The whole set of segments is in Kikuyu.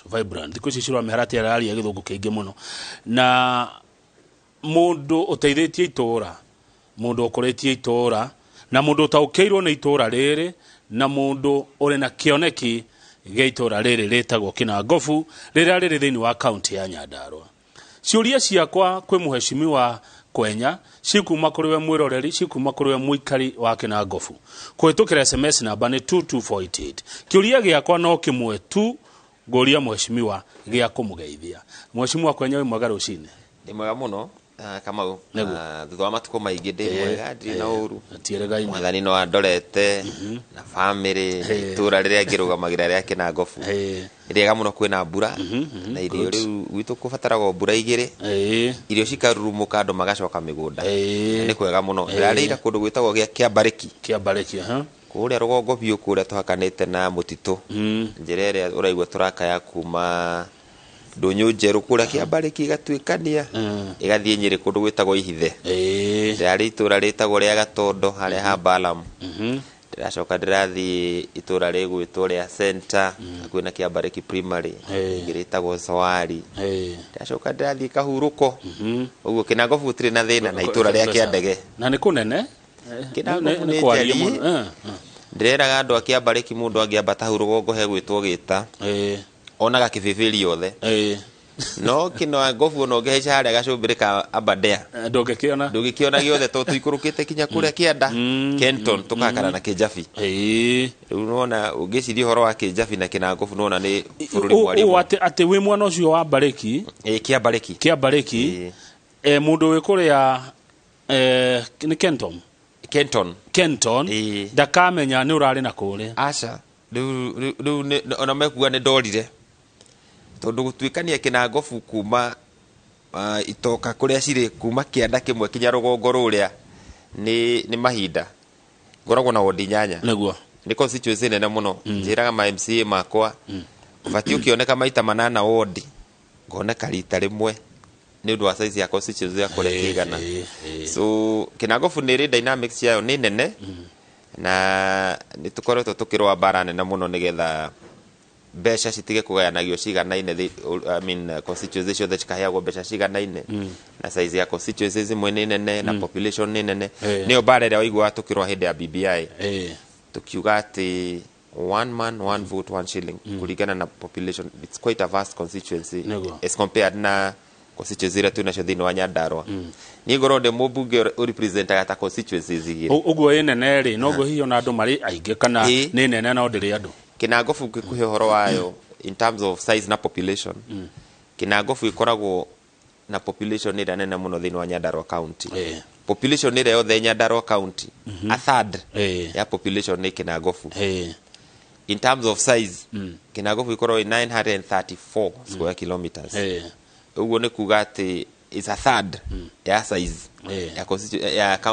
Vibrant. Thikũ ici Shiro wa Mĩharatĩ araria gĩthũngũ kĩingĩ mũno. Na mũndũ ũteithĩtie itũũra, mũndũ ũkũrĩtie itũũra, na mũndũ ũtaũkĩirwo nĩ itũũra rĩrĩ, na mũndũ ũrĩ na kĩoneki gĩa itũũra rĩrĩ rĩtagwo Kĩnangobu, rĩrĩa rĩrĩ thĩinĩ wa kaunti ya Nyandarua. Ciũria ciakwa kwĩ mũhecimiwa Kwenya cikuma kũrĩ we mwĩroreri, cikuma kũrĩ we mũikari wa Kĩnangobu. Kũhĩtũkĩra SMS namba nĩ 22488. Kĩũria gĩakwa no kĩmwe tu ngũria mũhecimiwa gĩa kũmũgeithia. Mũhecimiwa Kwenya, wĩ mwega rũcinĩ? Ndĩ mwega mũno, Kamau. Nĩguo. Thutha wa matukũ maingĩ ndĩ mwega, ndirĩ na ũru. Tieregaine. Mwathani no andorete na famĩlĩ, itũra rĩrĩa ngĩrũgamagĩra rĩa Kĩnangobu. Nĩ rĩega mũno, kwĩna mbura na irio. Rĩu gwitũ kũbataragwo mbura igĩrĩ, irio cikarurumũka, andũ magacoka mĩgũnda. Nĩ kwega mũno. Ndĩrarĩire kũndũ gwĩtagwo gĩa Kĩambarĩki. Kĩambarĩki, ha? Kũrĩa rũgongo biũ, kũrĩa tũhakanĩte na mũtitũ. Njĩra ĩrĩa ũraigua tũrakaya kuma Ndũnyũ Njerũ kũrĩa Kĩambarĩki ĩgatuĩkania ĩgathiĩ Nyĩrĩ kũndũ gwĩtagwo Ihithe. Ndĩrarĩ itũra rĩtagwo rĩa Gatondo harĩa ha Balamu. Ndĩracoka ndĩrathiĩ itũra rĩgwĩtwo rĩa Center hakuhĩ na Kĩambarĩki Primary, rĩngĩ rĩtagwo Zoari. Ndĩracoka ndĩrathiĩ Kahurũko. Ũguo Kĩnangobu gũtirĩ na thĩna, na itũra rĩa Kĩandege. Na nĩ kũnene. Kĩnangobu Nĩ nĩ kwaria njariĩ. mũno. Ndĩreraga andũ a Kĩambarĩki, mũndũ angĩambata hau rũgongo he gwĩtwo Gĩta, onaga kĩbĩbĩri yothe. No Kĩnangobu ona ũngĩhaica harĩa gacũmbĩrĩ ka Aberdare, Ndũngĩkĩona. Ndũngĩkĩona gĩothe tondũ tũikũrũkĩte kinya kũrĩa kĩanda Kenton, tũgakara na Kĩnjabi. Rĩu nĩwona ũngĩciria ũhoro wa Kĩnjabi na Kĩnangobu, nĩwona nĩ bũrũri mwarie Ũũ mũno. atĩ wĩ mwana ũcio wa Mbarĩki? Ĩĩ, Kĩambarĩki. Kĩambarĩki. Mũndũ wĩ kũrĩa nĩ Kenton? Kenton. Kenton. Ndakamenya nĩ ũrarĩ na kũrĩa. Aca, rĩu ona mekuga nĩ ndorire, tondũ gũtuĩkania Kĩnangobu kuma itoka kũrĩa cirĩ, kuma kĩanda kĩmwe kinya rũgongo rũrĩa, nĩ mahinda. Ngoragwo na wondi 8. Nĩ constituency nene mũno. Njĩraga ma MCA makwa, ũbatiĩ ũkĩoneka maita 8 wondi, ngoneka rita rĩmwe nĩ ũndũ wa size ya constituency ya kũrĩa kĩigana. So Kĩnangobu nĩ ĩrĩ dynamics yayo, nĩ nene, na nĩ tũkoretwo tũkĩrũa mbara nene mũno nĩgetha mbeca citige kũgayanagio ciganaine, I mean, constituency ciothe cikaheagwo mbeca ciganaine, na size ya constituencies imwe nĩ nene na population nĩ nene. Nĩyo mbara ĩrĩa waiguaga tũkĩrũa hĩndĩ ya BBI, tukiuga atĩ one man, one vote, one shilling, kũringana na population. It's quite a vast constituency as compared na constituency iria twĩ nacio thĩinĩ wa Nyandarua. Niĩ ngorwo ndĩ mũmbunge ũrepresentaga ta constituencies 2. Ũguo ĩ nene rĩ, noguo hihi ona andũ marĩ aingĩ, kana nĩ nene no ndĩrĩ andũ? Kĩnangobu, ngĩkũhe ũhoro wayo in terms of size na population, Kĩnangobu ĩkoragwo na population ĩrĩa nene mũno thĩinĩ wa Nyandarua County. Population ĩrĩa yothe Nyandarua County, a third ya population nĩ Kĩnangobu. In terms of size, Kĩnangobu ĩkoragwo ĩ 934 square kilometers. Ũguo nĩ kuga atĩ is a third ya size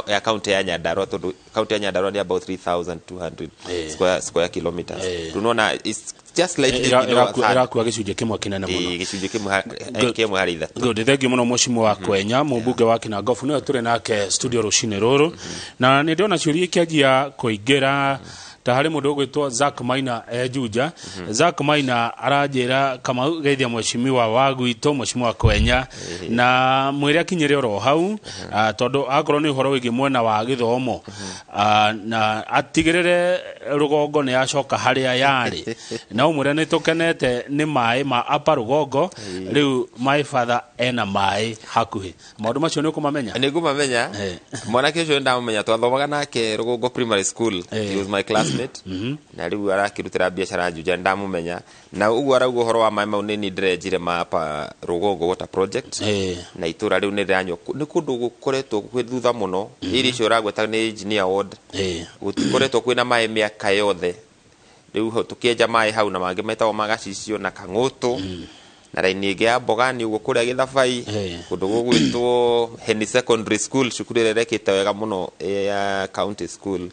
ya county ya Nyandarua, tondũ county ya Nyandarua nĩ about 3200 square kilometers. Rĩu nĩwona it's just slightly below a third. Ĩrakua gĩcunjĩ kĩmwe kĩnene mũno. Ĩĩ, gĩcunjĩ kĩmwe kĩmwe harĩ ithatũ. Good, thank you mũno, mheshimiwa Kwenya, mũmbunge wa Kĩnangobu, nĩwe tũrĩ nake studio rũcinĩ rũrũ. Na nĩ ndĩrona ciũria ikĩanjia kũingĩra, ta harĩ mũndũ ũgwĩtwo Zack Maina e Juja. Zack Maina aranjĩra, "Kamau, geithia mheshimiwa wa gwitũ, mheshimiwa Kwenya, na mwĩre akinyĩre oro hau, tondũ akorwo nĩ ũhoro wĩgiĩ mwena wa gĩthomo, na atigĩrĩre rũgongo nĩ yacoka harĩa yarĩ, na ũmwĩre nĩ tũkenete nĩ maĩ ma apa rũgongo. Rĩu my father ena maĩ hakuhĩ." Maũndũ macio nĩ ũkũmamenya? Nĩ ngũmamenya. Mwanake ũcio nĩndamũmenya, twathomaga nake Rũgongo Primary School. He was my classmate, na rĩu arakĩrutĩra biacara Juja. Nĩndamũmenya, na ũguo arauga ũhoro wa maĩ mau, nĩ niĩ ndĩrenjire ma apa Rũgongo Water Project. Na itũra rĩu nĩ rĩranyua. Nĩ kũndũ gũkoretwo gwĩ thutha mũno. Area icio ũragweta nĩ Engineer Ward. Gũtikoretwo kwĩna maĩ mĩaka yothe. Rĩu tũkĩenja maĩ hau na mangĩ metagwo magacicio na Kang'ũtũ, na raini ĩngĩ ya Mbogani ũguo kũrĩa Gĩthabai, kũndũ gũgwĩtwo Heni Secondary School, cukuru ĩrĩa ĩrekĩte wega mũno, ya county school.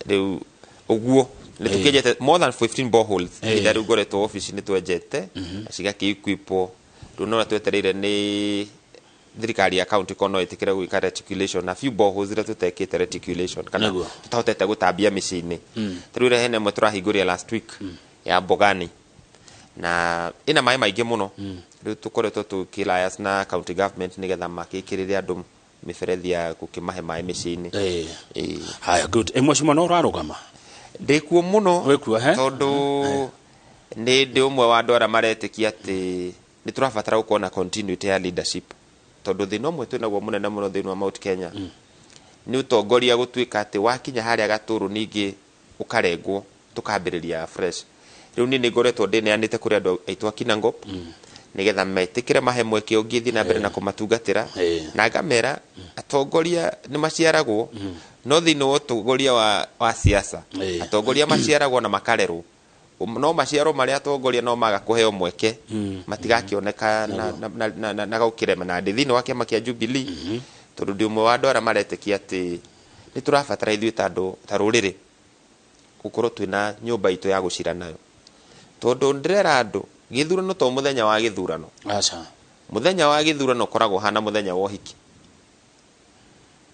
Rĩu ũguo nĩ tũkĩenjete more than 15 boreholes. Ihinda rĩu ngoretwo ofici nĩ twenjete na cigakĩ-equipwo. Rĩu no twetereire nĩ thirikari ya county ko no ĩtĩkĩre gwĩka reticulation na few boreholes iria tũtekĩte reticulation kana tũtahotete gũtambia mĩciĩ-inĩ. Ta rĩu ĩrĩa hena ĩmwe tũrahingũrire last week ya Mbogani. Na ĩna maĩ maingĩ mũno. Rĩu tũkoretwo tũkĩ na county government nĩgetha makĩkĩrĩre andũ mĩberethi ya gũkĩmahe maĩ mĩciĩ-inĩ. Ĩĩ. Haya, good. Mheshimiwa, no ũrarũgama? Ndĩkuo mũno. Wĩkuo, he? Tondũ nĩ ndĩ ũmwe wa andũ arĩa maretĩkia atĩ nĩ tũrabatara gũkorwo na continuity ya leadership, tondũ thĩna ũmwe twĩnaguo mũnene mũno thĩinĩ wa Mount Kenya nĩ ũtongoria gũtuĩka atĩ wakinya harĩa gatũrũ ningĩ ũkarengwo, tũkambĩrĩria fresh. Rĩu niĩ nĩ ngoretwo ndĩneanĩte kũrĩ andũ aitũ a Kinangop nĩgetha metĩkĩre mahe mweke ũngĩ thiĩ na mbere na kũmatungatĩra. Na ngamera atongoria nĩ maciaragwo, no thĩinĩ wa ũtongoria wa siasa, atongoria maciaragwo na makarerwo. No maciaro marĩa atongoria no maga kũheo mweke matigakĩoneka na gũkĩrema. Na ndĩ thĩinĩ wa kĩama kĩa Jubilee tondũ ndĩ ũmwe wa andũ arĩa maretĩkia atĩ nĩ tũrabatara ithuĩ ta andũ, ta rũrĩrĩ, gũkorwo twĩna nyũmba itũ ya gũcira nayo, tondũ ndĩrera andũ gĩthurano to mũthenya wa gĩthurano. Aca. Mũthenya wa gĩthurano ũkoragwo ũhana mũthenya wa ũhiki.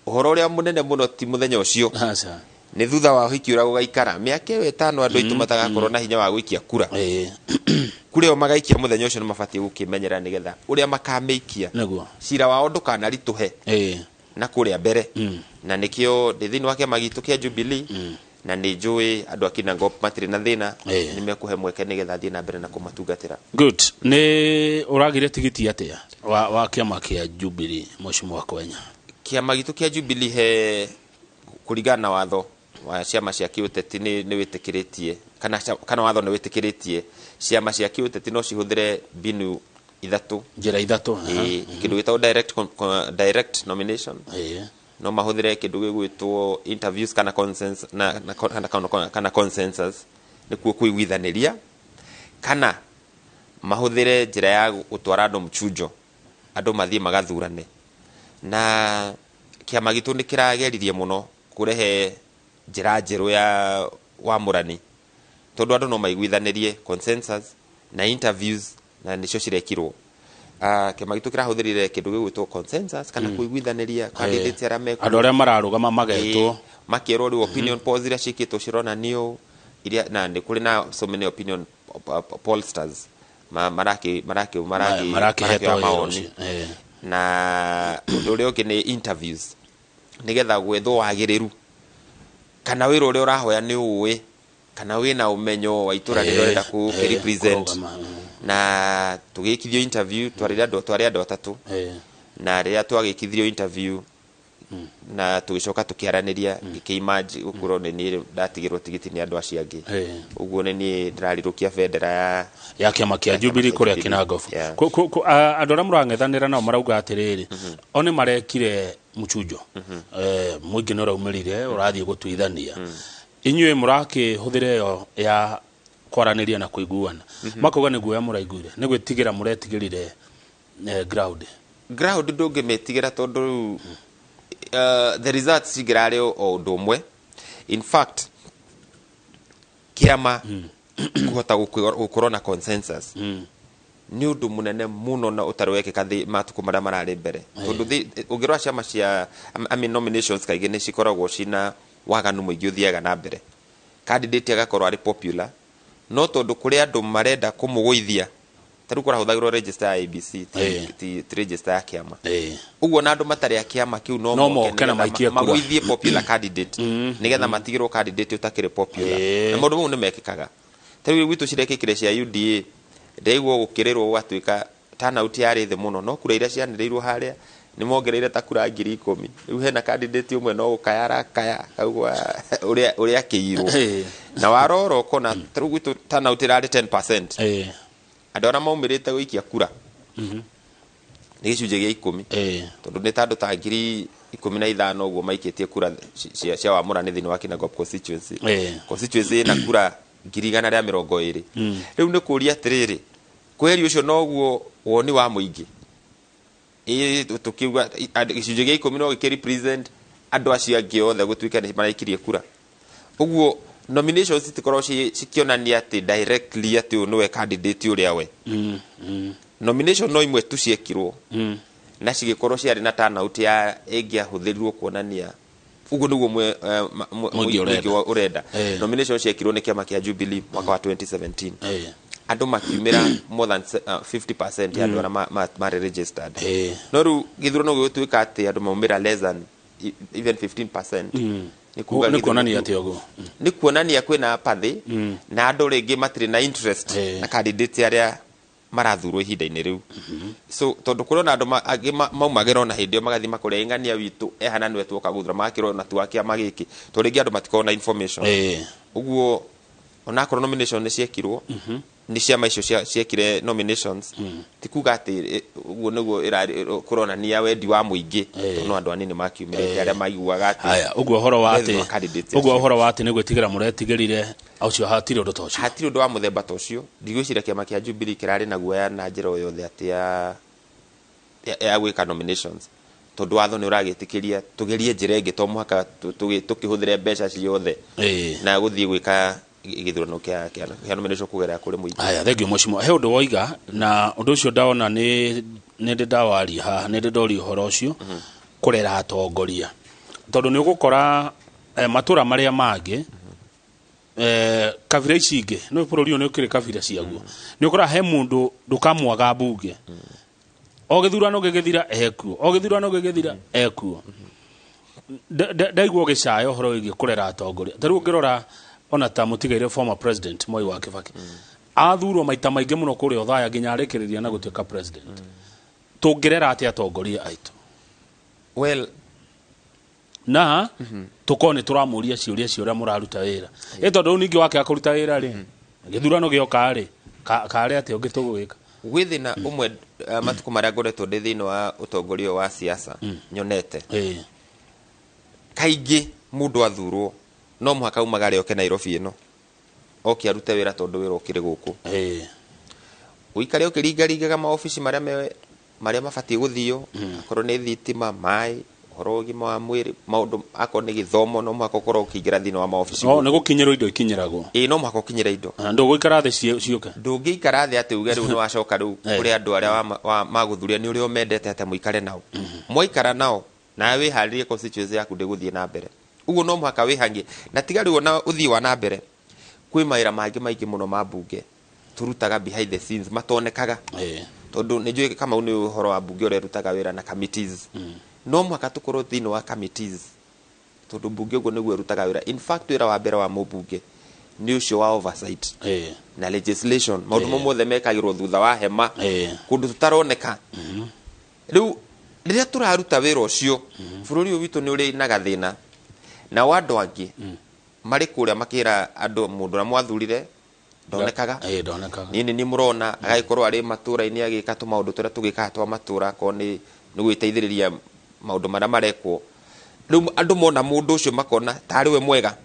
Ũhoro ũrĩa mũnene mũno ti mũthenya ũcio. Aca. Nĩ thutha wa ũhiki ũrĩa gũgaikara mĩaka ĩyo 5 andũ aitũ matagakorwo na hinya wa gũikia kura. Kura ĩyo magaikia mũthenya ũcio nĩ mabatiĩ gũkĩmenyera nĩgetha ũrĩa makamĩikia cira wao ndũkanaritũhe na kũrĩa mbere. Na nĩkĩo ndĩ thĩinĩ wa kĩama gitũ kĩa Jubilee, na nĩ njũĩ andũ a Kinangop matirĩ na thĩna, nĩ mekũhe mweke nĩgetha thiĩ na mbere na kũmatungatĩra. Good. Nĩ ũragire tigiti atĩa wa kĩama kĩa Jubilee, Mheshimiwa Kwenya? Kĩama gitũ kĩa Jubilee, he kũringana na watho wa ciama cia kĩũteti nĩ wĩtĩkĩrĩtie kana watho nĩ wĩtĩkĩrĩtie ciama cia kĩũteti no cihũthĩre mbinu ithatũ. Njĩra ithatũ. Ĩĩ, kĩndũ gĩtagwo direct nomination, no mahũthĩre kĩndũ gĩgwĩtwo interviews kana consensus, na consensus nĩkuo kũiguithanĩria, kana mahũthĩre njĩra ya gũtwara andũ mchujo, andũ mathiĩ magathurane. Na kĩama gitũ nĩ kĩrageririe mũno kũrehe njĩra njerũ ya wamũrani, tondũ andũ no maiguithanĩrie consensus na interviews na nĩcio cirekirwo. Kĩama gitũ kĩrahũthĩrire kĩndũ gĩgwĩtwo consensus kana kũiguithanĩria candidates arĩa mekuo, andũ arĩa mararũgama magetwo. Makerwo rĩu opinion polls iria ciĩkĩtwo cironanio iria, na nĩ kũrĩ na so many opinion pollsters maraki maraki maraki marakĩhetwo marakĩoya wĩra mawoni. ũcio. Na ũndũ ũrĩa ũngĩ nĩ interviews, nĩgetha gwethwo wagĩrĩru kana wĩra ũrĩa ũrahoya nĩ ũĩ kana wĩna ũmenyo wa itũra rĩrĩa ũrenda kũ represent. Kũrũgama. Na tũgĩkithio interview, twarĩ andũ atatũ. Na rĩrĩa twagĩkithirio interview na tũgĩcoka tũkĩaranĩria, ngĩkĩimanji gũkorwo nĩ niĩ ndatigĩrwo tigiti nĩ andũ acio angĩ. Ũguo nĩ niĩ ndĩrarirũkia bendera ya ya kĩama kĩa ya kĩama Jubilee kĩa kũrĩa Jubilee. Kinangop. Yeah. Andũ arĩa mũrang'ethanĩra nao marauga atĩrĩrĩ, o nĩ marekire mchujo, mũingĩ nĩ ũraumĩrire ũrathiĩ gũtuithania, inyuĩ mũrakĩhũthĩra ĩyo ya kwaranĩria na kũiguana. Makauga nĩ guoya mũraiguire, nĩ gwĩtigĩra mũretigĩrire ground. Ground ndũngĩmĩtigĩra, tondũ rĩu the results cingĩrarĩ o ũndũ ũmwe. In fact, kĩama kũhota gũkorwo na consensus nĩ ũndũ mũnene mũno na ũtarĩ wekĩka matukũ marĩa mararĩ mbere, tondũ ũngĩrora ciama cia, I mean, nominations kaingĩ nĩ cikoragwo cina waganu mũingĩ ũthiaga na mbere, candidate agakorwo arĩ popular, no tondũ kũrĩ andũ marenda kũmũgũithia, ta rĩu kũrahũthagĩrwo register ya ABC, ti register ya kĩama. Ũguo na andũ matarĩ a kĩama kĩu no No moke moke na nĩgetha maikie kura. Magũithie popular candidate nĩgetha matigĩrwo candidate ũtakĩrĩ popular. Na maũndũ mau nĩ mekĩkaga. Ta rĩu gwitũ cirekĩkire cia UDA, ndĩraigua gũkĩrĩrwo gũgatuĩka turnout yarĩ thĩ mũno, no kura iria cianĩrĩirwo harĩa nĩ mongereire ta kura 10,000. Rĩu hena candidate ũmwe no gũkaya arakaya kaugwa ũrĩa akĩirwo. Na warora ũkona ta rĩu gwitũ turnout ĩrarĩ 10%, andũ arĩa maumĩrĩte gũikia kura nĩ gĩcunjĩ gĩa 10, tondũ nĩ ta andũ ta 15,000 ũguo maikĩtie kura cia wamũrani thĩinĩ wa Kinangop constituency. Constituency ĩna kura 120,000. Rĩu nĩ kũria atĩrĩrĩ, kweri ũcio noguo woni wa mũingĩ? Ĩ tũkiuga gĩcunjĩ gĩa 10 no gĩkĩ represent andũ acio angĩ othe gũtuĩka nĩ maraikirie kura. Ũguo nominations citikorwo cikĩonania atĩ directly atĩ ũyũ nĩwe candidate ũrĩa we. Nomination no imwe tu ciekirwo na cigĩkorwo ciarĩ na turnout ya ĩngĩahũthĩrirwo kuonania ũguo nĩguo Mũingĩ ũrenda. Mũingĩ ũrenda. Nomination ciekirwo nĩ kĩama kĩa Jubilee mwaka wa 2017. Andũ makiumĩra more than 50% ya andũ arĩa marĩ registered. No rĩu gĩthurano gĩgũtuĩka atĩ andũ maumĩra less than even 15%, nĩ kuga Nĩ kuonania atĩ ũguo? Nĩ kuonania kwĩna apathy na andũ rĩngĩ matirĩ na interest na candidate arĩa marathurwo ihinda-inĩ rĩu. So tondũ kũrĩ ona andũ angĩ maumagĩra ona hĩndĩ ĩyo magathiĩ makũrĩa ng'ania witũ ehana nĩwe tuoka gũthura, magakĩrwo ona tu wa kĩama gĩkĩ, tondũ rĩngĩ andũ matikoragwo na information. Ũguo onakorwo nomination nĩ ciekirwo nĩ ciama icio ciekire nominations, ti kuga atĩ ũguo nĩguo kũronania wendi wa mũingĩ, tondũ no andũ anini makiumĩrĩte arĩa maiguaga atĩ Haya, ũguo ũhoro wa atĩ methwo candidates ũguo acio. Ũhoro wa atĩ nĩ gwĩtigĩra mũretigĩrire ũcio, hatirĩ ũndũ ta ũcio? Hatirĩ ũndũ wa mũthemba ta ũcio. Ndigwĩciria kĩama kĩa Jubilee kĩrarĩ na guoya na njĩra o yothe atĩ ya gwĩka nominations, tondũ watho nĩ ũragĩtĩkĩria tũgerie njĩra ĩngĩ, to mũhaka tũkĩhũthĩre mbeca ciothe na gũthiĩ gwĩka gĩthurano kĩa nomination kũgerera kũrĩ mũingĩ. Haya, thengiũ mheshimiwa. He ũndũ woiga na ũndũ ũcio ndaona nĩ ndĩ ndawaria haha, nĩ ndĩ ndoria ũhoro ũcio kũrera atongoria, tondũ nĩ ũgũkora matũra marĩa mangĩ, kabira ici ingĩ, nĩ bũrũri ũyũ nĩ ũkĩrĩ kabira ciaguo, nĩ ũkora he mũndũ ndũkamwaga mbunge, o gĩthurano gĩgĩthira ekuo, o gĩthurano gĩgĩthira ekuo. Ndaigua ũgĩcaya ũhoro wĩgiĩ kũrera atongoria. Ta rĩu ũngĩrora ona ta mũtigaire former president Moi wa Kibaki, athurwo maita maingĩ mũno kũrĩa Othaya nginya arĩkĩrĩria na gũtuĩka president. Tũngĩrera atĩa atongoria aitũ? Well, Na tũkorwo nĩ tũramũria ciũria cia ũrĩa mũraruta wĩra, ĩ tondũ rĩu ningĩ wakĩaga kũruta wĩra rĩ, gĩthurano gĩoka rĩ, karĩ atĩa ũngĩ tũgwĩka? Gwĩ thĩna ũmwe, matukũ marĩa ngoretwo ndĩ thĩinĩ wa ũtongoria ũyũ wa siasa nyonete. Kaingĩ mũndũ athurwo no mũhaka umagare oke Nairobi ĩno oke arute wĩra, tondũ wĩra ũkĩrĩ gũkũ. Ũikare ũkĩringaringaga maobici marĩa marĩa mabatiĩ gũthio, akorwo nĩ thitima, maĩ, ũhoro wa ũgima wa mwĩrĩ, maũndũ akorwo nĩ gĩthomo, no mũhaka ũkorwo ũkĩingĩra thĩinĩ wa maobici. No nĩ gũkinyĩrwo indo ikinyĩragwo. Ĩĩ, no mũhaka ũkinyĩre indo. Na ndũgũikara thĩ ciũke. Ndũngĩikara thĩ atĩ uge rĩu nĩ wacoka rĩu kũrĩ andũ arĩa magũthuria nĩ ũrĩa ũmendete atĩ mũikare nao. Mwaikara nao nawe wĩharĩrie constituency yaku ndĩgũthiĩ na mbere. Ũguo no mũhaka wĩhangie na tiga rĩu ona ũthii wa na mbere, kwĩ mawĩra mangĩ maingĩ mũno ma mbunge tũrutaga behind the scenes matonekaga, tondũ nĩ njũĩ Kamau nĩ ũhoro wa mbunge ũrĩa ĩrutaga wĩra na committees. No mũhaka tũkorwo thĩinĩ wa committees, tondũ mbunge ũguo nĩguo ĩrutaga wĩra. In fact, wĩra wa mbere wa mũmbunge nĩ ũcio wa oversight na legislation. Maũndũ mo mothe mekagĩrwo thutha wa hema, kũndũ tũtaroneka. Rĩu rĩrĩa tũraruta wĩra ũcio, bũrũri ũyũ witũ nĩ ũrĩ na gathĩna nao andũ angĩ marĩ kũrĩa makĩra andũ mũndũ ũrĩa mwathurire ndonekaga. Ĩĩ, ndonekaga. Niĩ nĩ niĩ mũrona agagĩkorwo arĩ matũra-inĩ agĩka tũmaũndũ tũrĩa tũgĩkaga twa matũra, akorwo nĩ gwĩteithĩrĩria maũndũ marĩa marekwo. Rĩu andũ mona mũndũ ũcio makona tarĩ we mwega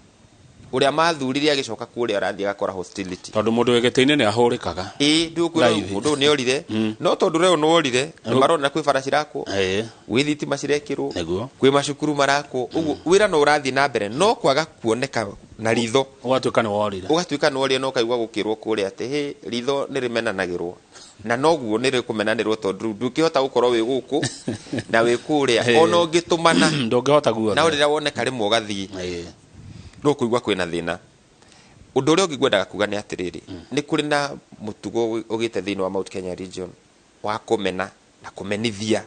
ũrĩa mathurire, agĩcoka kũrĩa arathiĩ agakora hostility. Tondũ mũndũ wĩ gĩtĩ-inĩ nĩ ahũrĩkaga. Ĩĩ, ndũkwĩra Raithi. mũndũ ũyũ nĩ orire, no tondũ rĩu nĩ worire nĩ marona kwĩ bara cirakwo, gwĩ thitima cirekĩrwo, kwĩ macukuru marakwo. Ũguo wĩra no ũrathiĩ na mbere, no kwaga kuoneka na ritho. Ũgatuĩka nĩ worire. Ũgatuĩka nĩ worire, no ũkaigua gũkĩrwo kũrĩa atĩ hĩ ritho nĩ rĩmenanagĩrwo, na noguo nĩ rĩkũmenanĩrwo, tondũ rĩu ndũngĩhota gũkorwo wĩ gũkũ na wĩ kũrĩa ona ũngĩtũmana. Ndũngĩhota guothe. Na rĩrĩa woneka rĩmwe ũgathiĩ, no kũigua kwĩna thĩna. Ũndũ ũrĩa ũngĩ ngwendaga kuga nĩ atĩrĩrĩ, nĩ kũrĩ na mũtugo ũgĩte thĩinĩ wa Mount Kenya region wa kũmena na kũmenithia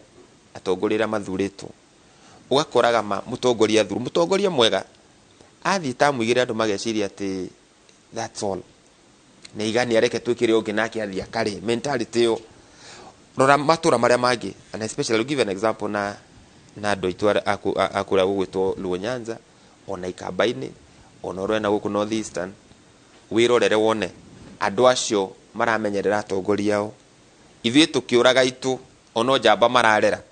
atongoria arĩa mathurĩtwo. Ũgakoraga ma mũtongoria athurwo, mũtongoria mwega athiĩ tamu igĩrĩ, andũ mageciria atĩ that's all, nĩ igani, areke twĩkĩre ũngĩ nake athiĩ akarĩ mentality ĩyo. Rora matũra marĩa mangĩ, and especially I'll give an example na andũ aitũ a kũrĩa gũgwĩtwo Luo Nyanza, ona Ikamba-inĩ, ona ũrĩa na gũkũ North Eastern, wĩrorere wone andũ acio maramenyerera atongoria ao. Ithuĩ tũkĩũraga itũ ono njamba mararera.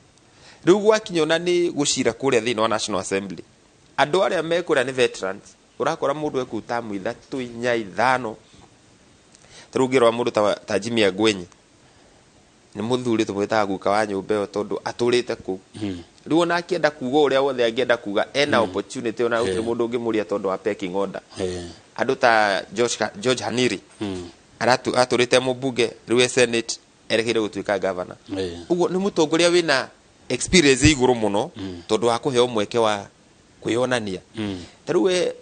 Rĩu gwakinya ona nĩ gũcira kũrĩa thĩinĩ wa National Assembly, andũ arĩa me kũrĩa nĩ veterans. Ũrakora mũndũ ekuu tamu 3, 4, 5. Ta rĩu ũngĩrora mũndũ ta Jimmy Angwenyi, nĩ mũthuri tũmwĩtaga guka wa nyũmba ĩyo tondũ atũrĩte kũu. Rĩu ona akĩenda kuga ũrĩa wothe angĩenda kuga, ena opportunity, ona gũtirĩ mũndũ ũngĩmũria tondũ wa pecking order. Andũ ta George Haniri atũrĩte mũmbunge, rĩu e Senate, erekeire gũtuĩka governor. Ũguo nĩ mũtongoria wĩna experience igũrũ mũno tondũ wa kũheo mweke wa kwĩyonania. Ta rĩu we,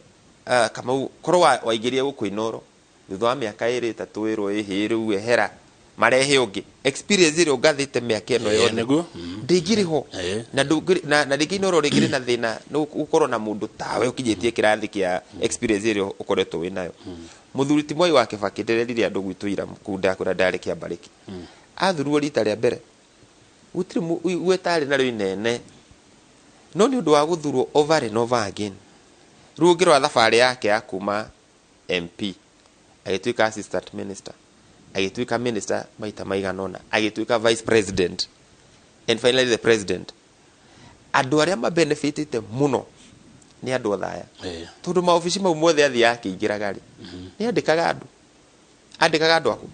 Kamau, korwo waingĩria gũkũ Inoro Thutha wa mĩaka 2 3 ĩrwo ĩhĩ rĩu ehera marehe ũngĩ. Experience ĩrĩa ũgathĩte mĩaka ĩno yothe nĩguo. Ndĩngĩrĩ ho. Na na rĩngĩ no rĩngĩ rĩ na thĩna nĩ gũkorwo na mũndũ tawe ũkinyĩtie kĩrathi kĩa experience ĩrĩa ũkoretwo wĩnayo. Mũthuri ti Mwai wa Kĩbakĩ, ndĩrerire andũ gwitũ ira kunda kũrĩa ndarĩ Kĩambarĩki, athurwo rita rĩa mbere gũtirĩ igweta arĩ narĩo inene, no nĩ ũndũ wa gũthurwo over and over again, rĩu ũngĩrora thabarĩ yake ya kuma MP, agĩtuĩka assistant minister, agĩtuĩka minister maita maigana ũna, agĩtuĩka vice president and finally the president. Andũ arĩa mabenefitĩte mũno nĩ andũ Othaya, tondũ maobici mau mothe athiaga akĩingĩraga rĩ, nĩ andĩkaga andũ, andĩkaga andũ aku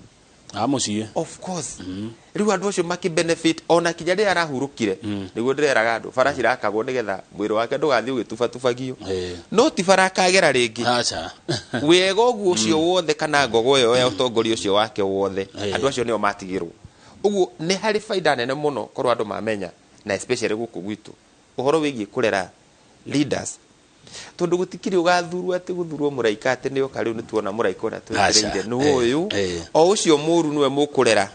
A mũciĩ. Of course. Rĩu andũ acio makĩbenefit ona kinya rĩrĩa arahurũkire. Nĩguo ndĩreraga andũ, bara cirakagwo nĩgetha mwĩrĩ wake ndũgathiĩ ũgĩtubatubagio, no ti bara akagera rĩngĩ. Aca. Wega ũguo ũcio wothe kana ngogo ĩyo ya ũtongoria ũcio wake wothe, andũ acio nĩo matigĩrwo. Ũguo nĩ harĩ baida nene mũno korwo andũ mamenya, na especially gũkũ gwitũ, ũhoro wĩgiĩ kũrera leaders, tondũ gũtikĩrĩ ũgathurwo atĩ gũthurwo mũraika atĩ nĩ oka. Rĩu nĩ tuona mũraika ũrĩa twetereire nĩ ũyũ. O ũcio mũru nĩwe mũkũrera.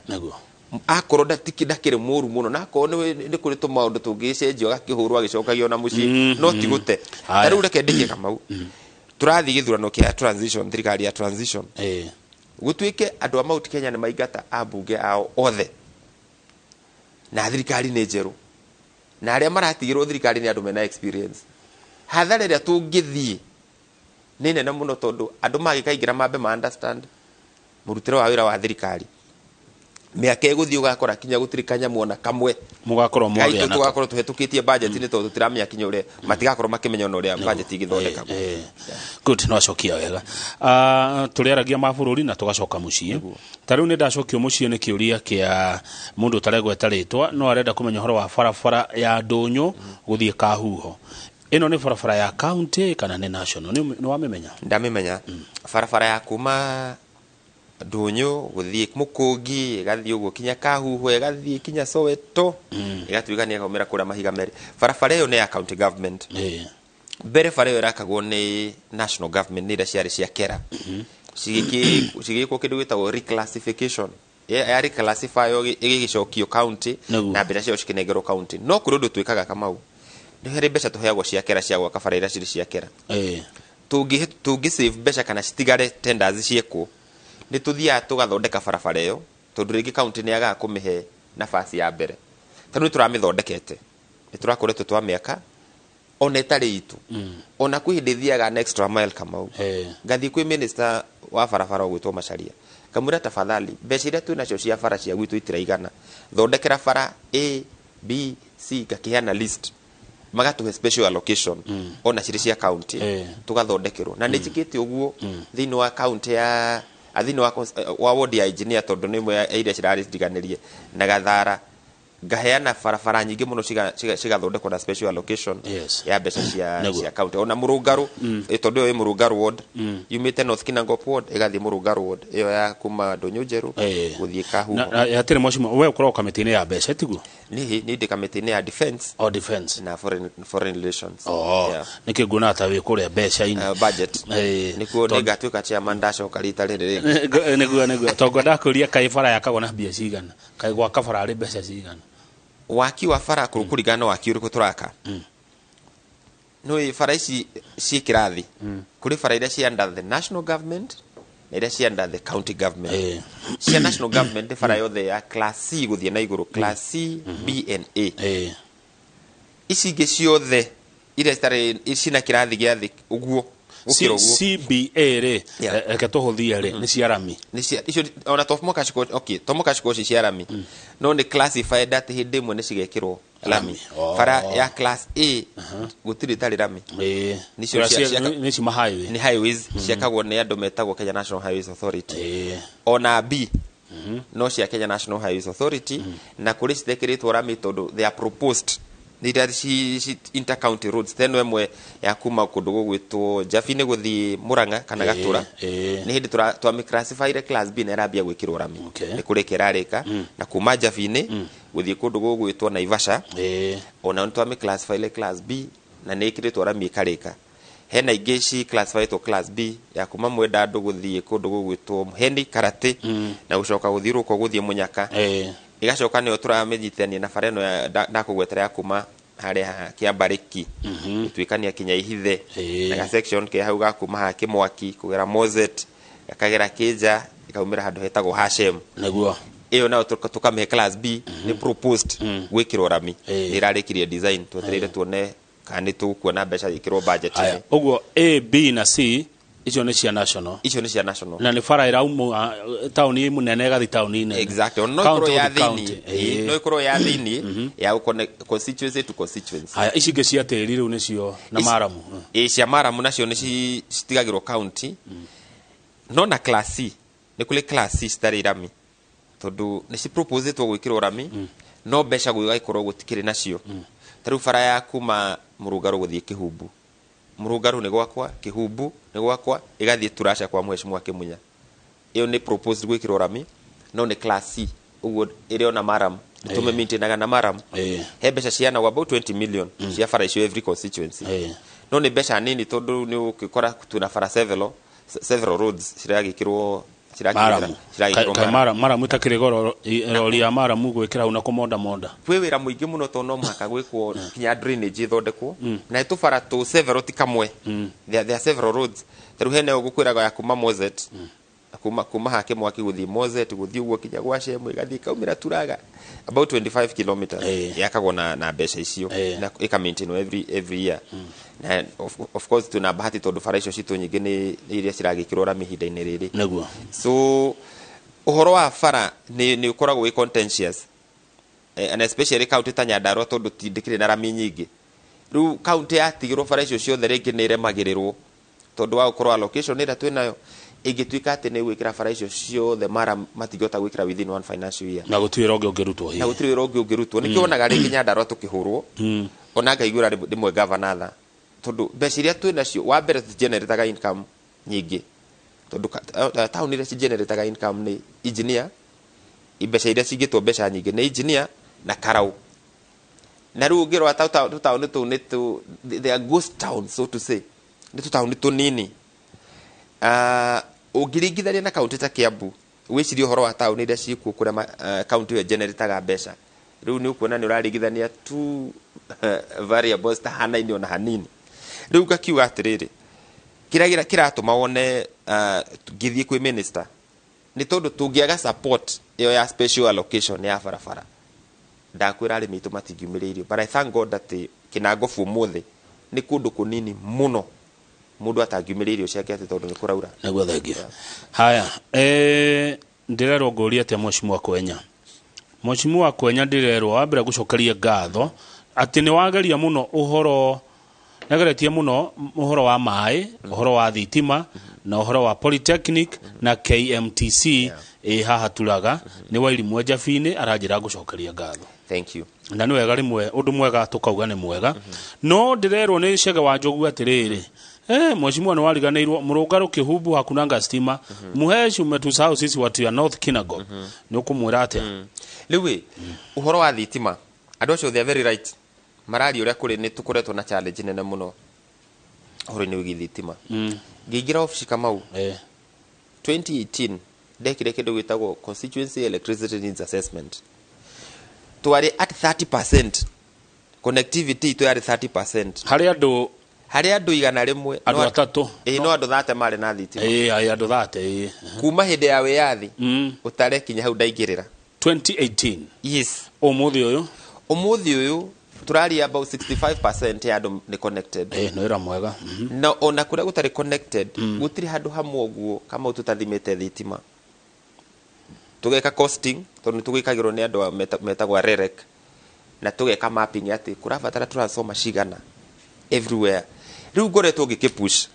Akorwo ndakĩrĩ mũru mũno, na akorwo nĩ kũrĩ tũmaũndũ tũngĩcenjio, agakĩhũrwo agĩcokagio na mũciĩ, no ti gũte. Ta rĩu reke ndĩkie, Kamau. Tũrathiĩ gĩthurano kĩa transition, thirikari ya transition, gũtuĩke andũ a Mount Kenya nĩ maingata ambunge ao othe na thirikari nĩ njerũ, na arĩa maratigĩrwo thirikari nĩ andũ mena experience, hathara ĩrĩa tũngĩthiĩ nĩ nene mũno, tondũ andũ magĩkaingĩra mambe ma understand mũrutĩre wa wĩra wa thirikari. Mĩaka ĩgũthiĩ ũgakora kinya gũtirĩ kanyamũ ona kamwe Mũgakorwo mwagĩa gaitũ nako. Tũgakorwo tũhetũkĩtie budget nĩ tondũ tũtiramenya kinya ũrĩa, matigakorwo makĩmenya ona ũrĩa budget igĩthondekagwo. Good, no acokia wega. Tũrĩaragia ma bũrũri na tũgacoka mũciĩ. Ta rĩu nĩ ndacokio mũciĩ nĩ kĩũria kĩa mũndũ ũtaregweta rĩtwa, no arenda kũmenya ũhoro wa barabara ya Ndũnyũ gũthiĩ Kahuho. Ĩno nĩ barabara ya county kana nĩ national? Nĩ wamĩmenya? Ndamĩmenya. Barabara ya kuma Ndũnyũ gũthiĩ Mũkũngi, ĩgathiĩ ũguo kinya Kahuho, ĩgathiĩ kinya Soweto, ĩgatuĩka nĩ ĩkaumĩra kũrĩa Mahiga Merĩ, barabara ĩyo nĩ ya county government. Mbere bara ĩyo ĩrakagwo nĩ national government, nĩ iria ciarĩ cia kera, cigĩkwo kĩndũ gĩtagwo reclassification, ya reclassify ĩgĩgĩcokio county, na mbeca ciao cikĩnengerwo county. No kũrĩ ũndũ twĩkaga, Kamau, nĩ harĩ mbeca tũheagwo cia kera cia gwaka bara iria cirĩ cia kera. Tũngĩ save mbeca kana citigare tenders ciekwo, nĩ tũthiaga tũgathondeka barabara ĩyo, tondũ rĩngĩ county nĩ yagaga kũmĩhe nafasi ya mbere. Ta rĩu nĩ tũramĩthondekete, nĩ tũrakoretwo twamĩaka ona ĩtarĩ itũ. Ona kwĩ hĩndĩ thiaga an extra mile, Kamau, ngathiĩ kwĩ minister wa barabara ũgwĩtwo Macharia, ngamwĩra, "Tafadhali, mbeca iria twĩ nacio cia bara cia gwitũ itiraigana, thondekera bara A B C." Ngakĩheana list, magatũhe special allocation ona cirĩ cia county, tũgathondekerwo. Na nĩ njĩkĩte ũguo thĩinĩ wa county ya thĩinĩ wa wa ward ya engineer, tondũ nĩ ĩmwe ya iria cirarĩ ndiganĩrie na Gathara, ngaheana barabara nyingĩ mũno cigathondekwo na special allocation ya mbeca cia cia county. Ona Mũrũngarũ, tondũ ĩyo ĩ Mũrũngarũ ward, yumĩte North Kinangop ward ĩgathiĩ Mũrũngarũ ward, ĩyo ya kuma Ndũnyũ Njerũ gũthiĩ Kahuho. Na hatirĩ mwacimo, we ũkoragwo kamĩtĩ-inĩ ya mbeca, tiguo? Nĩ ndĩ kamĩtĩ-inĩ ya defense O defense. na foreign relations. Oh, nĩkĩ nguona ta wĩ kũrĩa mbeca-inĩ? Budget. Nĩkuo nĩngatuĩka chairman ndacoka rita rĩrĩ rĩngĩ. Nĩguo, tondũ ndakũria kaĩ bara yakagwo na mbia cigana, kaĩ gwaka bara arĩ mbeca cigana? Waki wa bara kũringana na waki ũrĩkũ tũraka. Nĩ bara ici ciĩ kĩrathi, kũrĩ bara iria cia under the national government na iria cia under the county government. Cia national government nĩ bara yothe ya class C gũthiĩ na igũrũ, class C, B and A. Ici ingĩ ciothe iria citarĩ cina kĩrathi gĩa thĩ ũguo gũkĩra ũguo. CBA rĩ, reke tũhũthie rĩ, nĩ cia rami? Nĩ cia icio ona to mũhaka cikorwo, okay, to mũhaka cikorwo ci cia rami, no nĩ classified atĩ hĩndĩ ĩmwe nĩ cigekĩrwo rami. Rami. Oh. Bara ya class A gũtirĩ ĩtarĩ rami. Nĩcio Nĩ ci ma highway. Nĩ highways ciakagwo nĩ andũ metagwo Kenya National Highways Authority. Ona B no cia Kenya National Highways Authority, na kũrĩ citekĩrĩtwo rami tondũ they are proposed, nĩ iria ci intercounty roads, teno ĩmwe ya kuma kũndũ gũgwĩtwo Njabi-inĩ gũthiĩ Mũrang'a kana Gatũra, nĩ hĩndĩ twamĩclassifyire class B na ĩrambia gwĩkĩrwo rami. Nĩ kũrĩka ĩrarĩka. Na kuma Njabi-inĩ gũthiĩ kũndũ gũgwĩtwo Naivasha, ona nĩ twamĩclassifyire class B na nĩ ĩkĩrĩtwo rami ĩkarĩka. Hena ingĩ ci classified class B ya kuma Mwendandũ gũthiĩ kũndũ gũgwĩtwo Mũheni Karate na gũcoka gũthiũrũrũka gũthiĩ Mũnyaka. Ĩgacoka nĩyo tũramĩnyitithania na bara ĩno ndakũgwetera ya kuma harĩa Kĩambarĩki gũtuĩkania kinya Ihithe, na ga section ke hau ga kuma haha Kĩmwaki kũgera Mozet, gakagera Kĩnja, ĩkaumĩra handũ hetagwo Hashem. Nĩguo. Ĩyo nayo tũkamĩhe class B, nĩ proposed gwĩkĩrwo rami. Nĩ ĩrarĩkirie design, twetereire tuone kana nĩ tũkuona mbeca ĩkĩrwo budget. Haya, ũguo A, B na C icio nĩ cia national. Icio nĩ cia national. Na nĩ bara ĩrauma taũni nene ĩgathiĩ taũni nene. Exactly. No County ĩkorwo ya to county. thĩinĩ, no ĩkorwo ya thĩinĩ ya gũconnect constituency to constituency. Haya, ici ingĩ cia tĩri rĩu nĩcio na maramu. Ĩ, cia maramu nacio nĩ citigagĩrwo county, no na class C nĩ kũrĩ class C citarĩ rami, tondũ nĩ ciproposĩtwo gwĩkĩrwo rami, no mbeca gũgagĩkorwo gũtikĩrĩ nacio. Ta rĩu bara ya kuma Mũrũngarũ gũthiĩ Kĩhumbu, Mũrũngarũ nĩ gwakwa, Kĩhumbu nĩ gwakwa, ĩgathiĩ Turasha kwa Mheshimiwa Kĩmunya, ĩyo nĩ proposed gwĩkĩrwo rami, no nĩ class C, ũguo ĩrĩ ona maram nĩ tũmĩmaintainaga na maram. He mbeca cianagwo about 20 million cia bara icio every constituency. No nĩ mbeca nini, tondũ nĩ ũgĩkora twĩna bara several roads ciragĩkĩrwo Maramu. ciragĩkĩrwo Kaĩ maramu. Maramu itakĩrĩ goro, rori ya maramu gwĩkĩra hau na kũmonda monda. Kwĩ wĩra mũingĩ mũno, tondũ no mũhaka gwĩkwo kinya drainage ĩthondekwo, na tũbara tũ several, ti kamwe. There are several roads. Ta rĩu hena ĩyo ngũkwĩraga ya kuma Mozet, kuma haha Kĩmwaki gũthiĩ Mozet, gũthiĩ ũguo kinya gwa Shemu, ĩgathiĩ ĩkaumĩra Turaga, about 25 kilometers. Yakagwo na mbeca icio na ĩka maintain every year. Na of course twĩna bahati, tondũ bara icio citũ nyingĩ nĩ iria ciragĩkĩrwo rami ihinda-inĩ rĩrĩ. So ũhoro wa bara nĩ ũkoragwo wĩ contentious, and especially county ta Nyandarua, tondũ ti ndĩkĩrĩ na rami nyingĩ. Rĩu county yatigĩrwo bara icio ciothe, rĩngĩ nĩ ĩremagĩrĩrwo, tondũ wa gũkorwo allocation ĩrĩa twĩnayo ĩngĩtuĩka atĩ nĩ gwĩkĩra bara icio ciothe mara, matingĩhota gwĩkĩra within one financial year. Na gũtirĩ wĩra ũngĩ ũngĩrutwo Na hihi. Gũtirĩ wĩra ũngĩ ũngĩrutwo. Nĩkĩo wonaga rĩngĩ Nyandarua tũkĩhũrwo, ona ngaiguĩra rĩmwe gavana tha, tondũ mbeca iria twĩ nacio, wa mbere, tũtigenerataga income nyingĩ, tondũ taũni iria cigenerataga income nĩ engineer, mbeca iria cingĩtwo mbeca nyingĩ nĩ engineer na karau. Na rĩu ũngĩrora tũtaũni tũu nĩ tũ they are ghost towns, so to say, nĩ tũtaũni tũnini. Ũngĩringithania na kaunti ta Kiambu, wĩcirie ũhoro wa taũni iria ciĩkuo kũrĩa kaunti ĩyo ĩgenerataga mbeca, rĩu nĩ ũkuona nĩ ũraringithania two variables tahanaine ona hanini. Rĩu ngakiuga atĩrĩrĩ, kĩrĩa kĩratũma wone ngĩthiĩ kwĩ minister nĩ tondũ tũngĩaga support ĩyo ya special allocation ya barabara, ndakwĩra arĩmi aitũ matingiumĩrĩirio. But I thank God atĩ Kĩnangobu ũmũthĩ nĩ kũndũ kũnini mũno mũndũ atangiumĩria irio ciake atĩ tondũ nĩ kũraura. Nĩguo, thank you. Haya, ndĩrerwo ngũrie atĩa mheshimiwa Kwenya. Mheshimiwa Kwenya, ndĩrerwo wambere gũcokeria ngatho atĩ nĩ wageria mũno ũhoro, nĩageretie mũno ũhoro wa maĩ, ũhoro wa thitima na ũhoro wa polytechnic na KMTC ĩ haha Turaga. Nĩ Wairimũ Njabinĩ aranjĩra ngũcokeria ngatho. Thank you. Na nĩ wega, rĩmwe ũndũ mwega tũkauga nĩ mwega. No ndĩrerwo nĩ Cege wa Njogu atĩrĩrĩ, mheshimiwa, nĩ wariganĩirwo Mũrũngarũ Kĩhumbu hakunanga stima. Muhesh, umetusahau sisi watu ya North Kinangop. Nĩ ũkũmwĩra atĩa? Rĩu ĩ, ũhoro wa thitima, andũ acio they are very right, mararia ũrĩa kũrĩ. Nĩ tũkoretwo na challenge nene mũno ũhoro-inĩ wĩgiĩ thitima. Ngĩingĩra obici, Kamau, 2018 ndekire kĩndũ gĩtagwo constituency electricity needs assessment. Twarĩ at 30% connectivity itũ, yarĩ 30%. Harĩ andũ Harĩ andũ 100, andũ atatũ. Ĩĩ, no andũ 30 marĩ na thitima. Ĩ, aĩ, andũ 30, ĩ. Kuma hĩndĩ ya wĩyathi ũtare kinya hau ndaingĩrĩra. 2018? Yes. Ũmũthĩ ũyũ? Ũmũthĩ ũyũ tũraria about 65% ya andũ nĩ connected. Ĩ, nĩ wĩra mwega. Na ona kũrĩa gũtarĩ connected, gũtirĩ handũ hamwe ũguo kama tũtathimĩte thitima, tũgeka costing, tondũ nĩ tũgĩkagĩrwo nĩ andũ a metagwo a REREC, na tũgeka mapping atĩ kũrabatara transformer cigana everywhere. Rĩu ngoretwo ngĩkĩpush,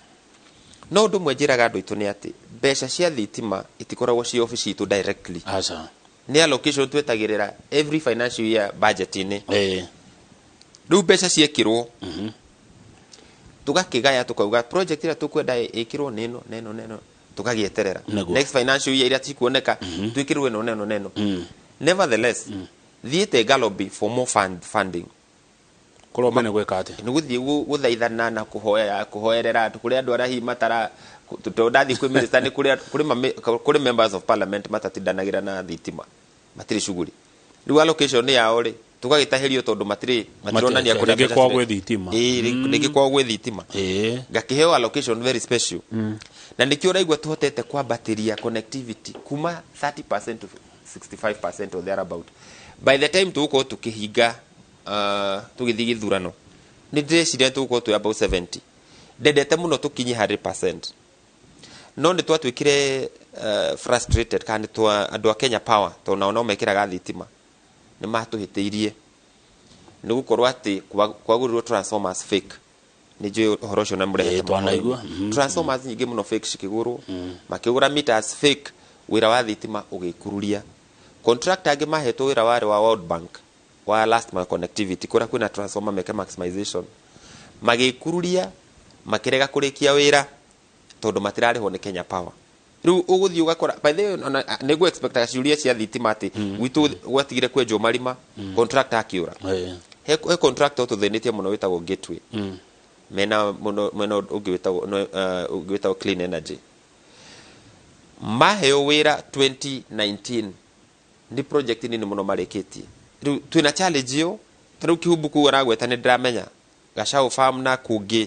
no ũndũ ũmwe njĩraga andũ aitũ nĩ atĩ mbeca cia thitima itikoragwo ci obici itũ directly. Aca. Nĩ allocation twetagĩrĩra every financial year budget-inĩ. Rĩu mbeca ciekĩrwo, tũgakĩgaya, tũkauga project ĩrĩa tũkwenda ĩkĩrwo nĩ ĩno na ĩno na ĩno, tũgagĩeterera next financial year iria cikuoneka twĩkĩrwo ĩno na ĩno na ĩno. Nevertheless, thiĩte ngalobby for more funding. Kũ lobby nĩ gwĩka atĩa? Nĩ gũthiĩ gũthaithana na kũhoya, kũhoerera andũ, kũrĩ andũ arĩa hihi matara, tondũ ndathiĩ kwĩ minister nĩ kũrĩ kũrĩ members of parliament matatindanagĩra na thitima, matirĩ shughuli. Rĩu allocation yao rĩ, tũgagĩtahĩrio tondũ matirĩ matironania kũrĩa Rĩngĩ mbeca kwao cirĩ. gwĩ thitima. Ĩĩ, rĩngĩ kwao gwĩ thitima. Ngakĩheo allocation very special, na nĩkĩo ũraigua tũhotete kwambatĩria connectivity kuma 30% to 65% or thereabout. By the time tũgũkorwo tũkĩhinga, tũgĩthiĩ gĩthurano, nĩ ndĩreciria tũgũkorwo twĩ about 70. Ndendete mũno tũkinye 100%, no nĩ twatuĩkire frustrated kana nĩ twa andũ a Kenya Power, tondũ nao no mekĩraga thitima, nĩ matũhĩtĩirie nĩ gũkorwo atĩ kwagũrirwo transformers fake. Nĩ njũĩ ũhoro ũcio na mũrehete. Twanaigua. Transformers nyingĩ mũno fake cikĩgũrwo, makĩgũra meters fake, wĩra wa thitima ũgĩkururia. Contractor angĩ mahetwo wĩra warĩ wa World Bank wa last mile connectivity, kũrĩa kwĩna transformer meke maximization, magĩkururia, makĩrega kũrĩkia wĩra tondũ matirarĩhwo nĩ Kenya Power. Rĩu ũgũthiĩ ũgakora, by the way, ona nĩguo expectaga ciũria cia thitima atĩ gwitũ gwatigire kwenjwo marima, contractor akĩũra. He contractor ũtũthĩnĩtie mũno wĩtagwo Gateway, mena mũno mwena ũngĩ wĩtagwo no, ũngĩ wĩtagwo Clean Energy. Maheo wĩra 2019, nĩ project nini mũno marĩkĩtie. Rĩu twĩna challenge ĩyo. Ta rĩu Kihumbu kũu aragweta, nĩ ndĩramenya Gacau Farm na kũngĩ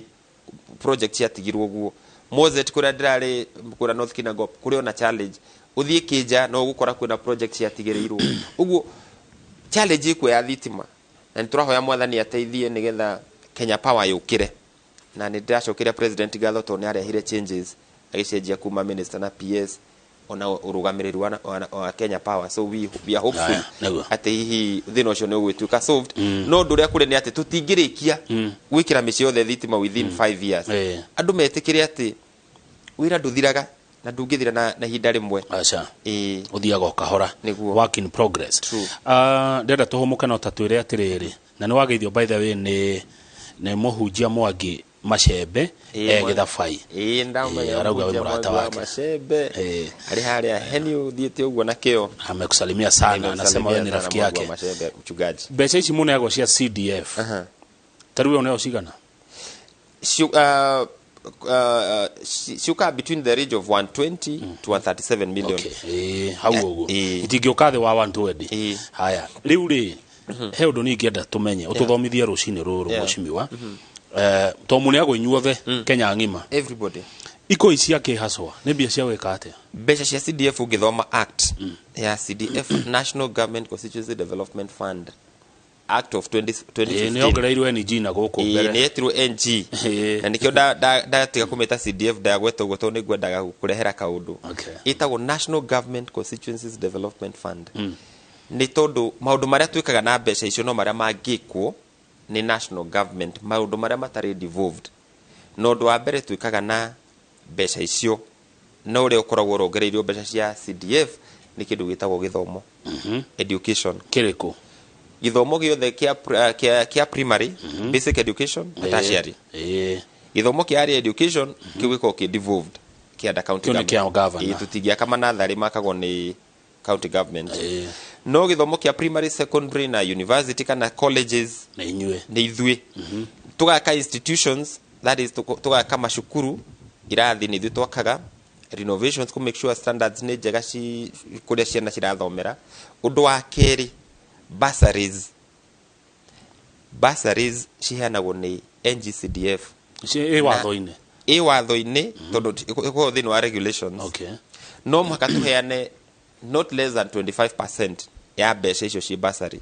project ciatigirwo guo. Mozet kũrĩa ndĩrarĩ, kũrĩa North Kinangop, kũrĩ ona challenge. Ũthiĩ Kĩnja no ũgũkora kwĩna project ciatigĩrĩirwo ũguo. Challenge ĩkuo ya thitima, na nĩ tũrahoya Mwathani ateithie nĩgetha Kenya Power yũkĩre. Na nĩ ndĩracokeria president ngatho tondũ nĩ arehire changes, agĩcenjia kuma minister na PS ona ũrũgamĩrĩri wa Kenya Power, so we are hopeful Aya, nĩguo. atĩ hihi thĩna ũcio nĩ ũgwĩtuĩka solved. No ũndũ ũrĩa kũrĩ nĩ atĩ tũtingĩrĩkia gwĩkĩra mĩciĩ yothe thitima within 5 years. Andũ metĩkĩre atĩ wĩra ndũthiraga na ndũngĩthira na ihinda rĩmwe. Aca. Ĩĩ. Ũthiaga o kahora. Nĩguo. Work in progress. True. Ndĩrenda tũhũmũke, no ta twĩre atĩrĩrĩ, na nĩ wageithio by the way nĩ mũhunjia Mwangi Macembe. Gĩthabai. Ĩĩ, ndamenya. Ĩĩ, arauga wĩ mũhunjia mũrata Mwangi wa wake. Macembe. Ĩĩ. Arĩ harĩa heni ũthiĩte ũguo na kĩo. Amekusalimia sana, anasema wewe ni Nimemsalimia rafiki sana Mwangi wa yake. Macembe, mchungaji. Mbeca ici mũneagwo cia CDF, ta rĩu ũneo cigana? Ciũkaga between the range of 120 to 137 million. Okay. Ĩĩ, hau ũguo. Ĩĩ. Itingĩũka thĩ wa 120. Ĩĩ. Haya, rĩu rĩ, he ũndũ niĩ ingĩenda tũmenye, ũtũthomithie rũcinĩ rũrũ. Mheshimiwa, to mũneagwo inyuothe Kenya ng'ima? Everybody. Ikũi cia kĩhacwa nĩ mbia cia gwĩka atĩa? Mbeca cia CDF, ũngĩthoma act ya CDF, National Government Constituency Development Fund Act of 20, Ĩĩ, 2015. nĩ yongereirwo NG na gũkũ Ĩĩ, mbere. nĩ yetirwo NG. Na nĩkĩo ndatiga kũmĩta CDF, ndagweta ũguo tondũ nĩngwendaga kũrehera kaũndũ. Ĩtagwo National Government Constituencies Development Fund nĩ tondũ maũndũ marĩa twĩkaga na mbeca icio no marĩa mangĩkwo nĩ national government, maũndũ marĩa matarĩ devolved. Na ũndũ wa mbere twĩkaga na mbeca icio, na ũrĩa ũkoragwo ũrongereirio mbeca cia CDF, nĩ kĩndũ gĩtagwo gĩthomo, education. Kĩrĩkũ? Gĩthomo gĩothe kĩa primary, basic education na tertiary. Gĩthomo kĩa higher education kĩu gĩkoragwo kĩ devolved, kĩa under county Kĩu nĩ kĩa government. governor. Ĩĩ, tũtingĩaka manatharĩ, makagwo nĩ county government. No gĩthomo kĩa primary, secondary na university kana colleges Nĩ inyuĩ. Nĩ ithuĩ tũgaka institutions, that is tũgaka macukuru, irathi nĩ ithuĩ twakaga, renovations kũ make sure standards nĩ njega ci kũrĩa ciana cirathomera. Ũndũ wa kerĩ, bursaries. Bursaries ciheanagwo nĩ NGCDF. Ĩ watho-inĩ? Ĩ watho-inĩ, tondũ ĩkoragwo thĩinĩ wa regulations. No mũhaka tũheane not less than 25% ya mbeca icio ci bursary.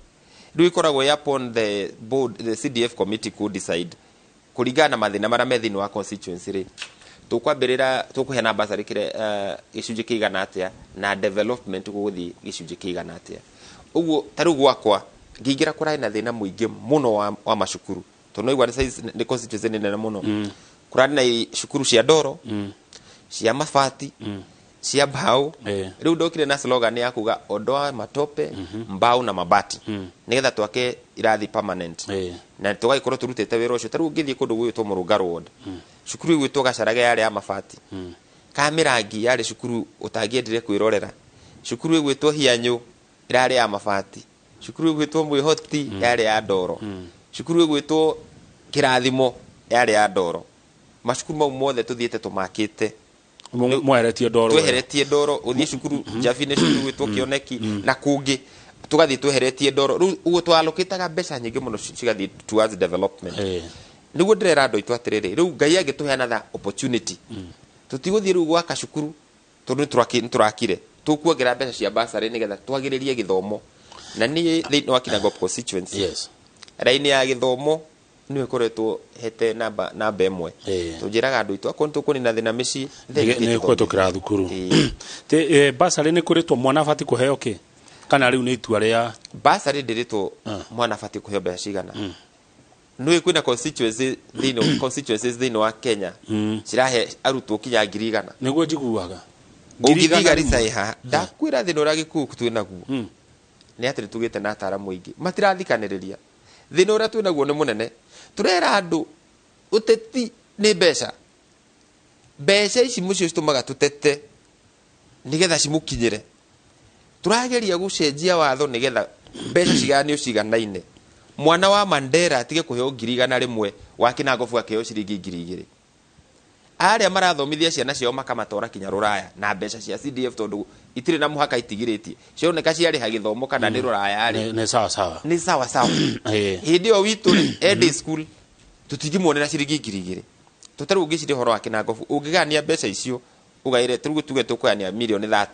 Rĩu ĩkoragwo ĩ upon the board, the CDF committee, ku decide kũringana na mathĩna marĩa me thĩinĩ wa constituency rĩ, tũkwambĩrĩra tũkũheana bursary kĩrĩa gĩcunjĩ kĩigana atĩa, na development gũgũthiĩ gĩcunjĩ kĩigana atĩa. Ũguo ta rĩu gwakwa ngĩingĩra, kũrarĩ na thĩna mũingĩ mũno wa macukuru, tondũ noigua nĩ size, nĩ constituency nĩ nene mũno. Kũrarĩ na cukuru cia ndoro, cia mabati, cia mbaũ. Rĩu ndokire na slogan ya kuga "Ondoa matope, mbao na mabati", nĩgetha twake irathi permanent na tũgagĩkorwo tũrutĩte wĩra ũcio. Ta rĩu ũngĩthiĩ kũndũ gwĩtwo Mũrũngarũ ward, cukuru ĩgwĩtwo Gacarage yarĩ ya mabati ka mĩrangi, yarĩ cukuru ũtangĩendire kwĩrorera. Cukuru ĩgwĩtwo Hianyũ ĩrarĩ ya mabati, cukuru ĩgwĩtwo Mwĩhoti yarĩ ya ndoro. Cukuru ĩgwĩtwo Kĩrathimo yarĩ ya ndoro. Macukuru mau mothe tũthiĩte tũmakĩte. Mweheretie ndoro. Tweheretie ndoro. Ũthiĩ cukuru Njabi, nĩ cukuru gwĩtwo Kĩoneki na kũngĩ, tũgathiĩ tweheretie ndoro. Rĩu ũguo twalokĩtaga mbeca nyingĩ mũno cigathiĩ towards development. Nĩguo ndĩrera andũ aitũ atĩrĩrĩ, rĩu Ngai angĩtũhe another opportunity, tũtigũthiĩ rĩu gwaka cukuru tondũ nĩ tũrakire, tũkuongerera mbeca cia bursary nĩgetha twagĩrĩrie gĩthomo. Na niĩ thĩinĩ wa Kinangop constituency, raini ya gĩthomo nĩyo ĩkoretwo hete namba 1. Tũnjĩraga andũ aitũ akorwo nĩ tũkũnina thĩna mĩciĩ, nĩ kũhetũkĩra thukuru. Bursary nĩ kũrĩtwo mwana abatiĩ kũheo kĩ, kana rĩu nĩ itua rĩa Bursary ndĩrĩtwo mwana abatiĩ kũheo mbeca cigana. Nĩũĩ kwĩna constituencies thĩinĩ wa Kenya cirahe arutwo kinya 100,000. Nĩguo njiguaga. Ũngĩthiĩ Garissa ĩ haha, ndakwĩra thĩna ũrĩa gĩkuũ twĩ naguo nĩ atĩ nĩtũgĩte na ataramu aingĩ matirathikanĩrĩria. Thĩna ũrĩa twĩ naguo nĩ mũnene. Tũrera andũ ũteti nĩ mbeca. Mbeca ici mũcio citũmaga tũtete nĩgetha cimũkinyĩre. Tũrageria gũcenjia watho nĩgetha mbeca cigayanio ciganaine. Mwana wa Mandera atige kũheo 100,000, wa Kinangofu akĩheo ciringi 2,000. Arĩa marathomithia ciana ciao makamatwara kinya rũraya na mbeca cia CDF, tondũ itirĩ na mũhaka, itigirĩtie cioneka ciarĩha gĩthomo kana nĩ rũraya rĩ, Nĩ sawa sawa. Nĩ sawa sawa. Hĩndĩ ĩyo witũ rĩ, e day school tũtingĩmuonera ciringi 2,000. Tũtarĩ ũngĩciria ũhoro wa Kinangofu, ũngĩgayania mbeca icio ũgaĩre, tarĩu tuge tũkũgayania mirioni 30,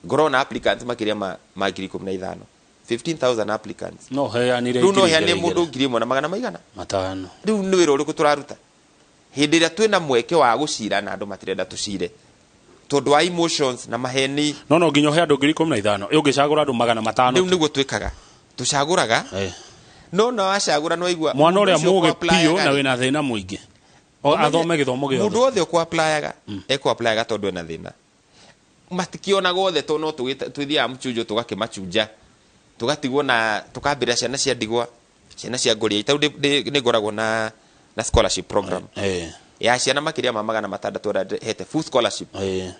ngorwo na applicants makĩria ma 15,000, 15,000 applicants. No heanire. Rĩu no heane mũndũ 1,000 na magana maigana? 500. Rĩu nĩ wĩra ũrĩkũ tũraruta hĩndĩ ĩrĩa twĩna mweke wa gũcira na andũ matirenda tũcire tondũ wa emotions na maheni? No nginya ũhe andũ 15,000, ũngĩcagũra andũ 500. Rĩu nĩguo twĩkaga, tũcagũraga. No na wacagũra no waigua Mwana ũrĩa mũndũ ũcio mũgĩ ũkũ-applyaga biũ na rĩ, wĩna thĩna mũingĩ O, athome gĩthomo mũndũ gĩothe. Wothe ũkũ-applyaga ekũ-applyaga tondũ ena thĩna. Matikĩonaga othe tondũ no twĩthiaga mchunjo, tũgakĩmachunja, tũgatigwo na tũkambĩrĩra ciana cia ndigwa, ciana cia ngũria. Tarĩu nĩ ngoragwo na scholarship program ya ciana makĩria ma 600 arĩa hete full scholarship.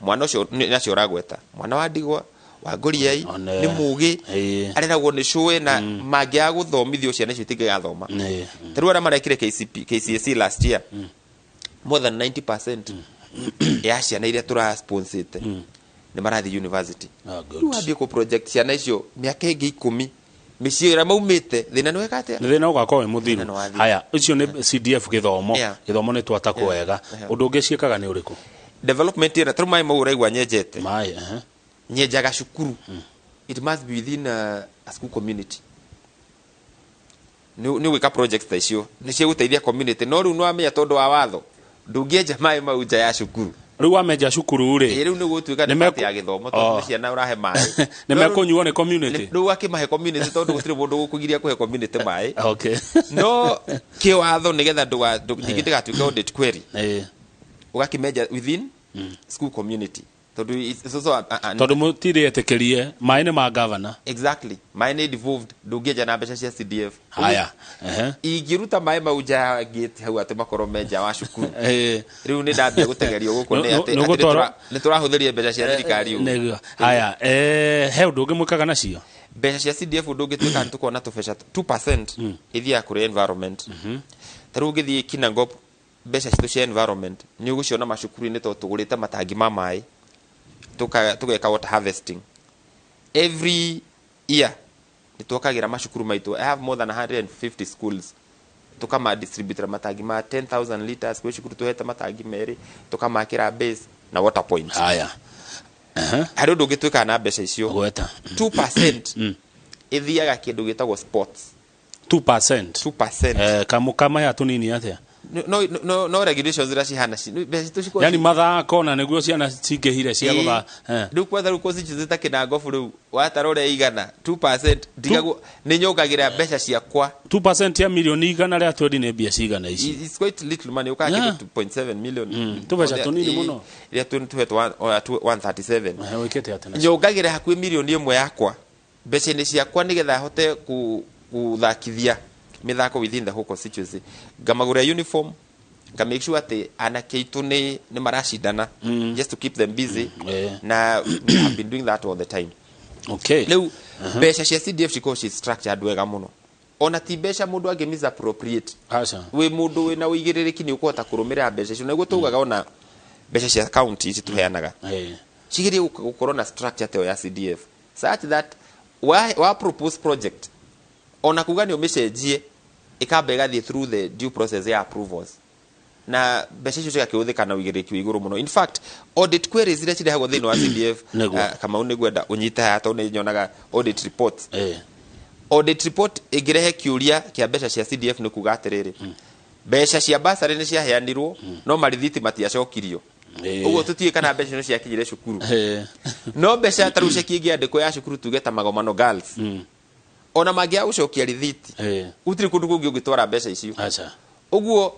Mwana ũcio nĩ acio ũragweta, mwana wa ndigwa, wa ngũriai, nĩ mũgĩ, areragwo nĩ cũĩ na mangĩaga gũthomithio ciana icio itingĩgathoma. Ta rĩu arĩa marekire KCP, KCSE last year, more than 90% ya ciana iria tũrasponsete nĩ marathiĩ university. Ah, good. Rĩu wambie kũ project ciana icio mĩaka ĩngĩ 10, mĩciĩ ĩrĩa maumĩte thĩna nĩ weka atĩa? Nĩ thĩna ũgakorwo wĩ mũthiru. Thĩna nĩ wathiru. Haya, ũcio nĩ CDF gĩthomo. Gĩthomo nĩ twatakwo wega. Ũndũ ũngĩ ciĩkaga nĩ ũrĩkũ? Development ĩno, tarĩu maĩ mau ũraigua nyenjete, Maĩ, ehe. Nyenjaga cukuru, it must be within a school community. Nĩ gwĩka projects ta icio nĩ cigũteithia community, no rĩu nĩ wamenya tondũ wa watho ndũngĩenja maĩ mau nja ya cukuru. Rĩu wamenja cukuru rĩ, Ĩ, rĩu nĩ gũtuĩka nĩ part ya gĩthomo tondũ nĩ ciana ũrahe maĩ. Nĩ mekũnyuo nĩ community. Rĩu akĩmahe community, tondũ gũtirĩ mũndũ gũkũgiria kũhe community maĩ, no kĩwatho nĩgetha ningĩ ndĩgatuĩke audit query, ũgakĩmenja within school community tondũ it's also Tondũ mũtirĩ etĩkĩrie, maĩ nĩ ma gavana. Exactly, maĩ nĩ devolved, ndũngĩenja na mbeca cia CDF. Haya, ehe. Ingĩruta maĩ mau nja ya gate hau atĩ makorwo me nja wa cukuru, rĩu nĩ ndambia gũtegerio gũkũ nĩ atĩ Nĩ atĩ ũgũtwarwo- nĩ tũrahũthĩria mbeca cia thirikari ũũ. Nĩguo. Haya, he ũndũ ũngĩ mwĩkaga nacio? Mbeca cia CDF, ũndũ ũngĩ twĩkaga nĩ tũkona tũbeca 2% ithiaga kũrĩ environment. Ta rĩu ũngĩthiĩ Kinangop, mbeca citũ cia environment nĩ ũgũciona macukuru-inĩ tondũ tũgũrĩte matangi ma maĩ, tũgeka water harvesting every year. Nĩ twakagĩra macukuru maitũ, I have more than 150 schools, tukama distributera matangi ma 10,000 liters. Gwĩ cukuru tũhete matangi merĩ, tukamakĩra base na water point. Haya. Ehe. Harĩ ũndũ ũngĩ twĩkaga na mbeca icio. Gweta. 2% ĩthiaga kĩndũ gĩtagwo sports. 2%? 2%. Kamũ kamaya tũnini atĩa? No regulations iria cihana mbeca citũ cikoragwo Yani mathako na nĩguo ciana cingĩhire cia gũtha. Rĩu kwetha rĩu constituency ta Kinangofu, rĩu watara ũrĩa igana, 2% ndigagwo nĩ nyongagĩrĩra mbeca ciakwa. 2% ya mirioni 120 nĩ mbia cigana ici? It's quite little money, ũkaga kĩndũ 2.7 million. Tũbeca tũnini mũno. Iria tũhetwo 137. Wĩkĩte atĩa nacio? Nyongagĩra hakuhĩ 1 mirioni yakwa mbeca-inĩ ciakwa nĩgetha hote gũthakithia mĩthako within the whole constituency, ngamagũrĩra uniform, nga make sure atĩ anake aitũ nĩ maracindana, just to keep them busy. Na we have been doing that all the time. Rĩu mbeca cia CDF cikoragwo ci structured wega mũno. Ona ti mbeca mũndũ angĩ misappropriate. Aca. Wĩ mũndũ wĩna ũigĩrĩrĩki nĩ ũkũhota kũrũmĩrĩra mbeca icio. Nĩguo tugaga ona mbeca cia county ici tũheanaga cigerie gũkorwo na structure ta ĩyo ya CDF, such that wa propose project, ona kuga nĩ ũmĩcenjie, ĩkamba ĩgathiĩ through the due process ya approvals, na mbeca icio cigakĩhũthĩka na ũigĩrĩrĩki wa igũrũ mũno. In fact, audit queries iria cirehagwo thĩinĩ wa CDF, Kamau, nĩ ngwenda ũnyite haha tondũ nĩ nyonaga audit reports. Audit report ĩngĩrehe kĩũria kĩa mbeca cia CDF, nĩ kuga atĩrĩrĩ, mbeca cia basarĩ nĩ ciaheanirwo no marithiti matiacokirio. Ũguo tũtiũĩ kana mbeca icio ciakinyire cukuru. No mbeca ta rĩu ceki ĩngĩandĩkwo ya cukuru, tuge ta Magomano Girls, ona mangĩaga gũcokia rithiti, gũtirĩ kũndũ kũngĩ ũngĩtwara mbeca icio. Aca. Ũguo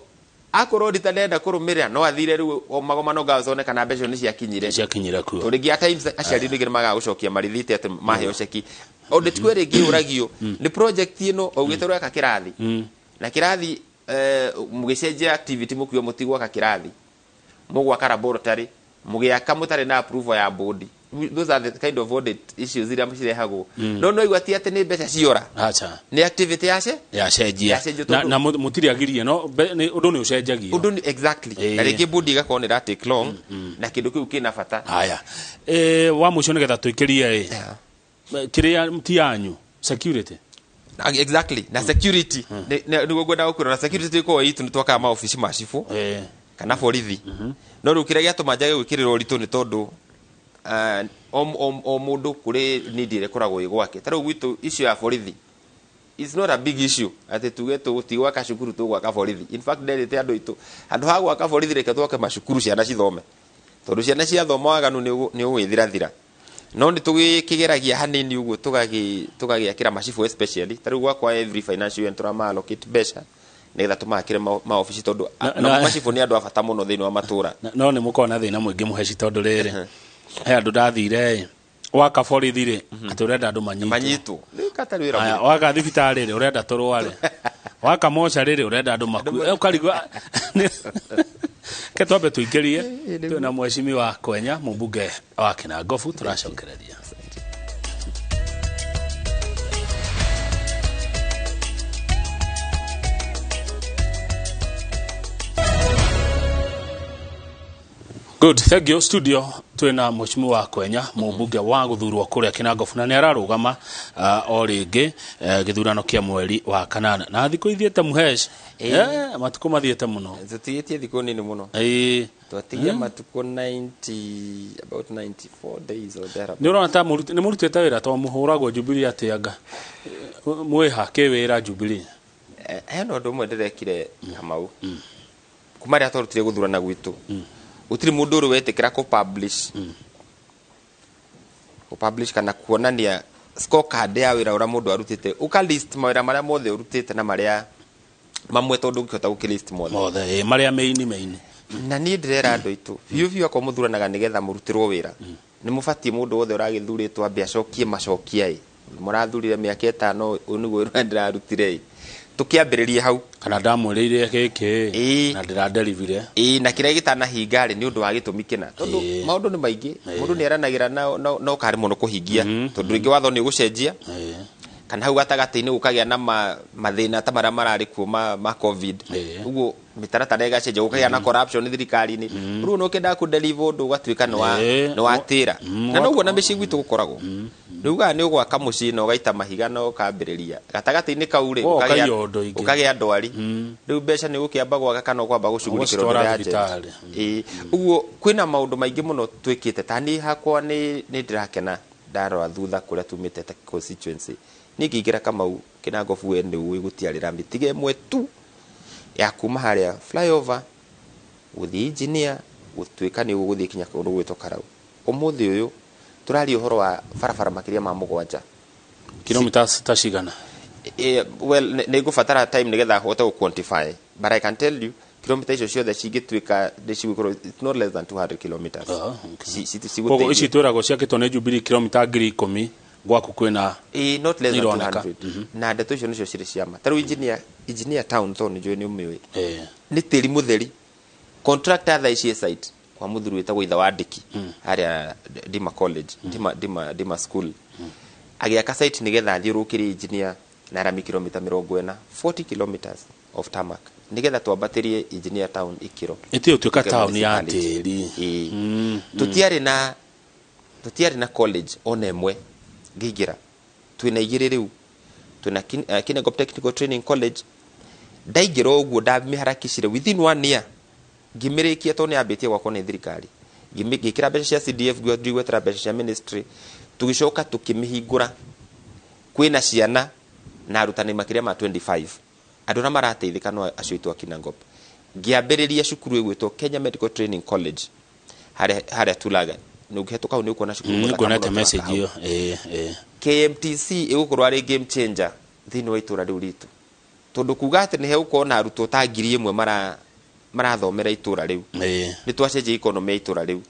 akorwo auditor ndenda kũrũmĩrĩra, no athire rĩu o Magomano Girls one kana mbeca icio nĩ ciakinyire. Ciakinyire kuo. Tondũ rĩngĩ at times aciari rĩngĩ nĩ magaga gũcokia marithiti atĩ maheo ceki. Audit query ĩngĩ yũragio nĩ project ĩno augĩte ũreka kĩrathi na kĩrathi, mũgĩcenjia activity, mũkiuga mũtigwaka kĩrathi, mũgwaka laboratory, mũgĩaka mũtarĩ na approval ya board. Those are the kind of audit issues iria cirehagwo, no igua ti atĩ nĩ mbeca ciora. Aca. Nĩ activity yace yacenjia. Yacenjia. Na na mũtirĩ agirie no ũndũ nĩ ũcenjagio. Ũndũ exactly. Na rĩngĩ board ĩgakorwo nĩ ĩra take long na kĩndũ kĩu kĩna bata. Haya, wa mũico nĩgetha tũikĩrie ĩ kĩrĩa ti yanyu, security. Exactly, na security nĩguo ngwenda gũkwĩra, na security ĩkorwo itũ nĩ twakaga maobici ma cibũ kana borithi, no rĩu kĩrĩa gĩatũma njage gwĩkĩrĩra ũritũ nĩ tondũ o mũndũ kũrĩ need ĩrĩa ĩkoragwo ĩ gwake. Ta rĩu gwitũ issue ya borithi, it's not a big issue atĩ tuge tũtigwaka cukuru, tũgwaka borithi. In fact, nderĩte andũ aitũ, handũ ha gwaka borithi, reke twake macukuru ciana cithome, tondũ ciana ciathoma waganu nĩ ũgwĩthirathira. No nĩ tũgĩkĩgeragia hanini ũguo tũgagĩakĩra macibũ, especially ta rĩu gwakwa every financial year tũrama allocate mbeca nĩgetha tũmakĩre maobici tondũ macibũ nĩ andũ a bata mũno thĩinĩ wa matũra. No nĩ mũkoragwo na thĩna mũingĩ mũheci, tondũ rĩrĩ he andũ ndathire ĩ waka borithi rĩ, atĩ ũrenda andũ manyitwo. Manyitwo rĩu katarĩ wĩra. Aya, waka thibitarĩ rĩ, ũrenda tũrware, waka mocarĩ rĩ, ũrenda andũ makue. Ũkarigwo ke twambe tũingĩrie. Twĩna mwecimi wa Kwenya, mũmbunge wa Kĩnangobu, tũracokereria. Good, thank you. Studio twina mheshimiwa Kwenya, mũmbunge wa gũthurwo kũrĩa Kĩnangobu, na nĩ ararũgama o rĩngĩ gĩthurano kĩa mweri wa kanana, na thikũ ithiĩte mũhesh. Matukũ mathiĩte mũno. Tũtigĩtie thikũ nini mũno. Twatigia matukũ 90, about 94 days or thereabout. Nĩ ũrona ta nĩ mũrutĩte wĩra to mũhũragwo Jubilee atĩ anga mwĩha kĩwĩra Jubilee? Hena ũndũ ũmwe ndĩrekire, Kamau. Kuma rĩrĩa twarutire gũthurana gwitũ, gũtirĩ mũndũ ũrĩ wetĩkĩra kũ publish kana kuonania scorecard ya wĩra ũrĩa mũndũ arutĩte, ũka list mawĩra marĩa mothe ũrutĩte na marĩa mamwe, tondũ ũngĩhota gũkĩ list mothe. Mothe, marĩa meini meini. Na niĩ ndĩrera andũ aitũ biũ biũ, akorwo mũthuranaga nĩgetha mũrutĩrwo wĩra, nĩ mũbatiĩ mũndũ wothe ũragĩthurĩtwo ambe acokie macokia ĩ mũrathurire mĩaka 5, ũyũ nĩguo wĩra ndĩrarutire ĩ tũkĩambĩrĩrie hau. Kana ndamwĩrĩire gĩkĩ na ndĩraderivire. Ĩĩ, na kĩrĩa gĩtanahinga rĩ, nĩ ũndũ wa gĩtũmi kĩna, tondũ maũndũ nĩ maingĩ, mũndũ nĩ eranagĩra na ũkaremwo nĩ kũhingia, tondũ rĩngĩ watho nĩ ũgũcenjia kana hau gatagatĩ-inĩ gũkagĩa na mathĩna ta marĩa mararĩ kuo ma COVID. Ũguo mĩtaratara ĩgacenjia, gũkagĩa na corruption thirikari-inĩ, rĩu no ũkĩendaga kũ-deliver ũndũ ũgatuĩka nĩ watĩra. Na noguo na mĩciĩ gwitũ gũkoragwo, rĩugaga nĩ ũgwaka mũciĩ na ũgaita mahiga na ũkambĩrĩria gatagatĩ-inĩ kau rĩ, Wo, ũkaiya ũndũ ingĩ. Ũkagĩa ndwari, rĩu mbeca nĩ ũgũkĩamba gwaka kana ũkwamba gũcugurikĩra ũndũ Ũgũcitwara ũrĩa urgent. Thibitarĩ. Ĩĩ, ũguo kwĩna maũndũ maingĩ mũno twĩkĩte. Ta niĩ hakwa nĩ ndĩrakena ndarora thutha kũrĩa tumĩte ta constituency. Niĩ ngĩingĩra, Kamau, Kĩnangobu, we nĩ ũĩ gũtiarĩ rami tiga ĩmwe tu ya kuma harĩa flyover gũthiĩ Engineer, gũtuĩka nĩ ũgũthiĩ kinya kũndũ gwĩtwo Karau. Ũmũthĩ ũyũ tũraria ũhoro wa barabara makĩria ma mũgwanja. Kilomita ta cigana? Well, nĩ ngũbatara time nĩgetha hote gũ quantify, but I can tell you kilomita icio ciothe cingĩtuĩka nĩ cigũkorwo, it's not less than 200 kilometers. Ah, okay. Cigũteithia. Koguo ici twĩragwo ciakĩtwo nĩ Jubilee kilomita 10,000, gwaku kwĩna Not less than Nĩironeka. 200. Na ndeto icio nĩcio cirĩ ciama. Ta rĩu Engineer town, tondũ nĩnjũĩ nĩ ũmĩũĩ, nĩ tĩri mũtheri. Contractor thaa ici ĩ site kwa mũthuri wĩtagwo Itha wa Ndĩki harĩa Dima College, Dima School, agĩaka site nĩgetha athiũrũrũkĩrie Engineer. Na rami kilomita 40, 40 kilometers of tarmac, nigetha twambatĩrie Engineer Town ikĩro. Ĩtĩ ũtuĩka Tuĩke taũni ya municipality. tĩri. Ĩĩ. Tũtiarĩ na college ona ĩmwe. Ngĩingĩra twĩna igĩrĩ rĩu, twĩna Kinangop Technical Training College. Ndaingĩra ũguo ndamĩharakicire within one year ngĩmĩrĩkia, tondũ nĩ yambĩtie gwakwo nĩ thirikari. Ngĩkĩra mbeca cia CDF, ndigwetera mbeca cia ministry, tũgĩcoka tũkĩmĩhingũra. Kwĩna ciana na arutani makĩria ma 25. Andũ arĩa marateithĩka no acio aitũ a Kinangop. Ngĩambĩrĩria cukuru ĩgwĩtwo Kenya Medical Training College harĩa Tulaga. Nĩ ũngĩhetũka hau nĩ ũkuona cukuru mũthaka Nĩnguonete mũno message tũraka hau. ĩyo, ĩĩ ĩĩ. KMTC ĩgũkorwo arĩ game changer thĩinĩ wa itũra rĩu ritũ, tondũ kuga atĩ nĩ hegũkorwo na arutwo ta 1,000 marathomera itũra rĩu, nĩ twacenjia economy ya itũra rĩu.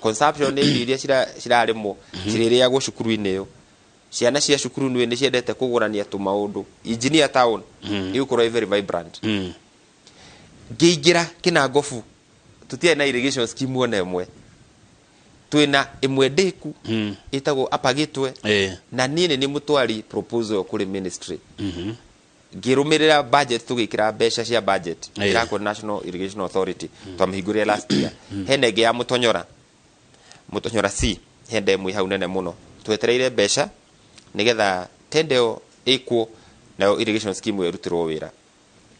Consumption nĩ irio iria cirarĩmwo cirĩrĩagwo cukuru-inĩ ĩyo. Ciana cia cukuru nĩ ciendete kũgũrania tũmaũndũ. Engineer Town ĩgũkorwo ĩ very vibrant. Ngĩingĩra Kĩnangobu tũtiarĩ na irrigation scheme ona ĩmwe. Twĩna ĩmwe ndĩku, ĩtagwo Upper Gĩtwe. Na niĩ nĩ mũtwari proposal kũrĩ ministry. Ngĩrũmĩrĩra budget, tũgĩkĩra mbeca cia budget ĩrakwo National Irrigation Authority, twamĩhingũrire last year. Hena ĩngĩ ya Mũtonyora, Mũtonyora C, he ndemu ĩ hau nene mũno, twetereire mbeca nĩgetha tender ĩyo ĩkwo, nayo irrigation scheme ĩyo ĩrutĩrwo wĩra.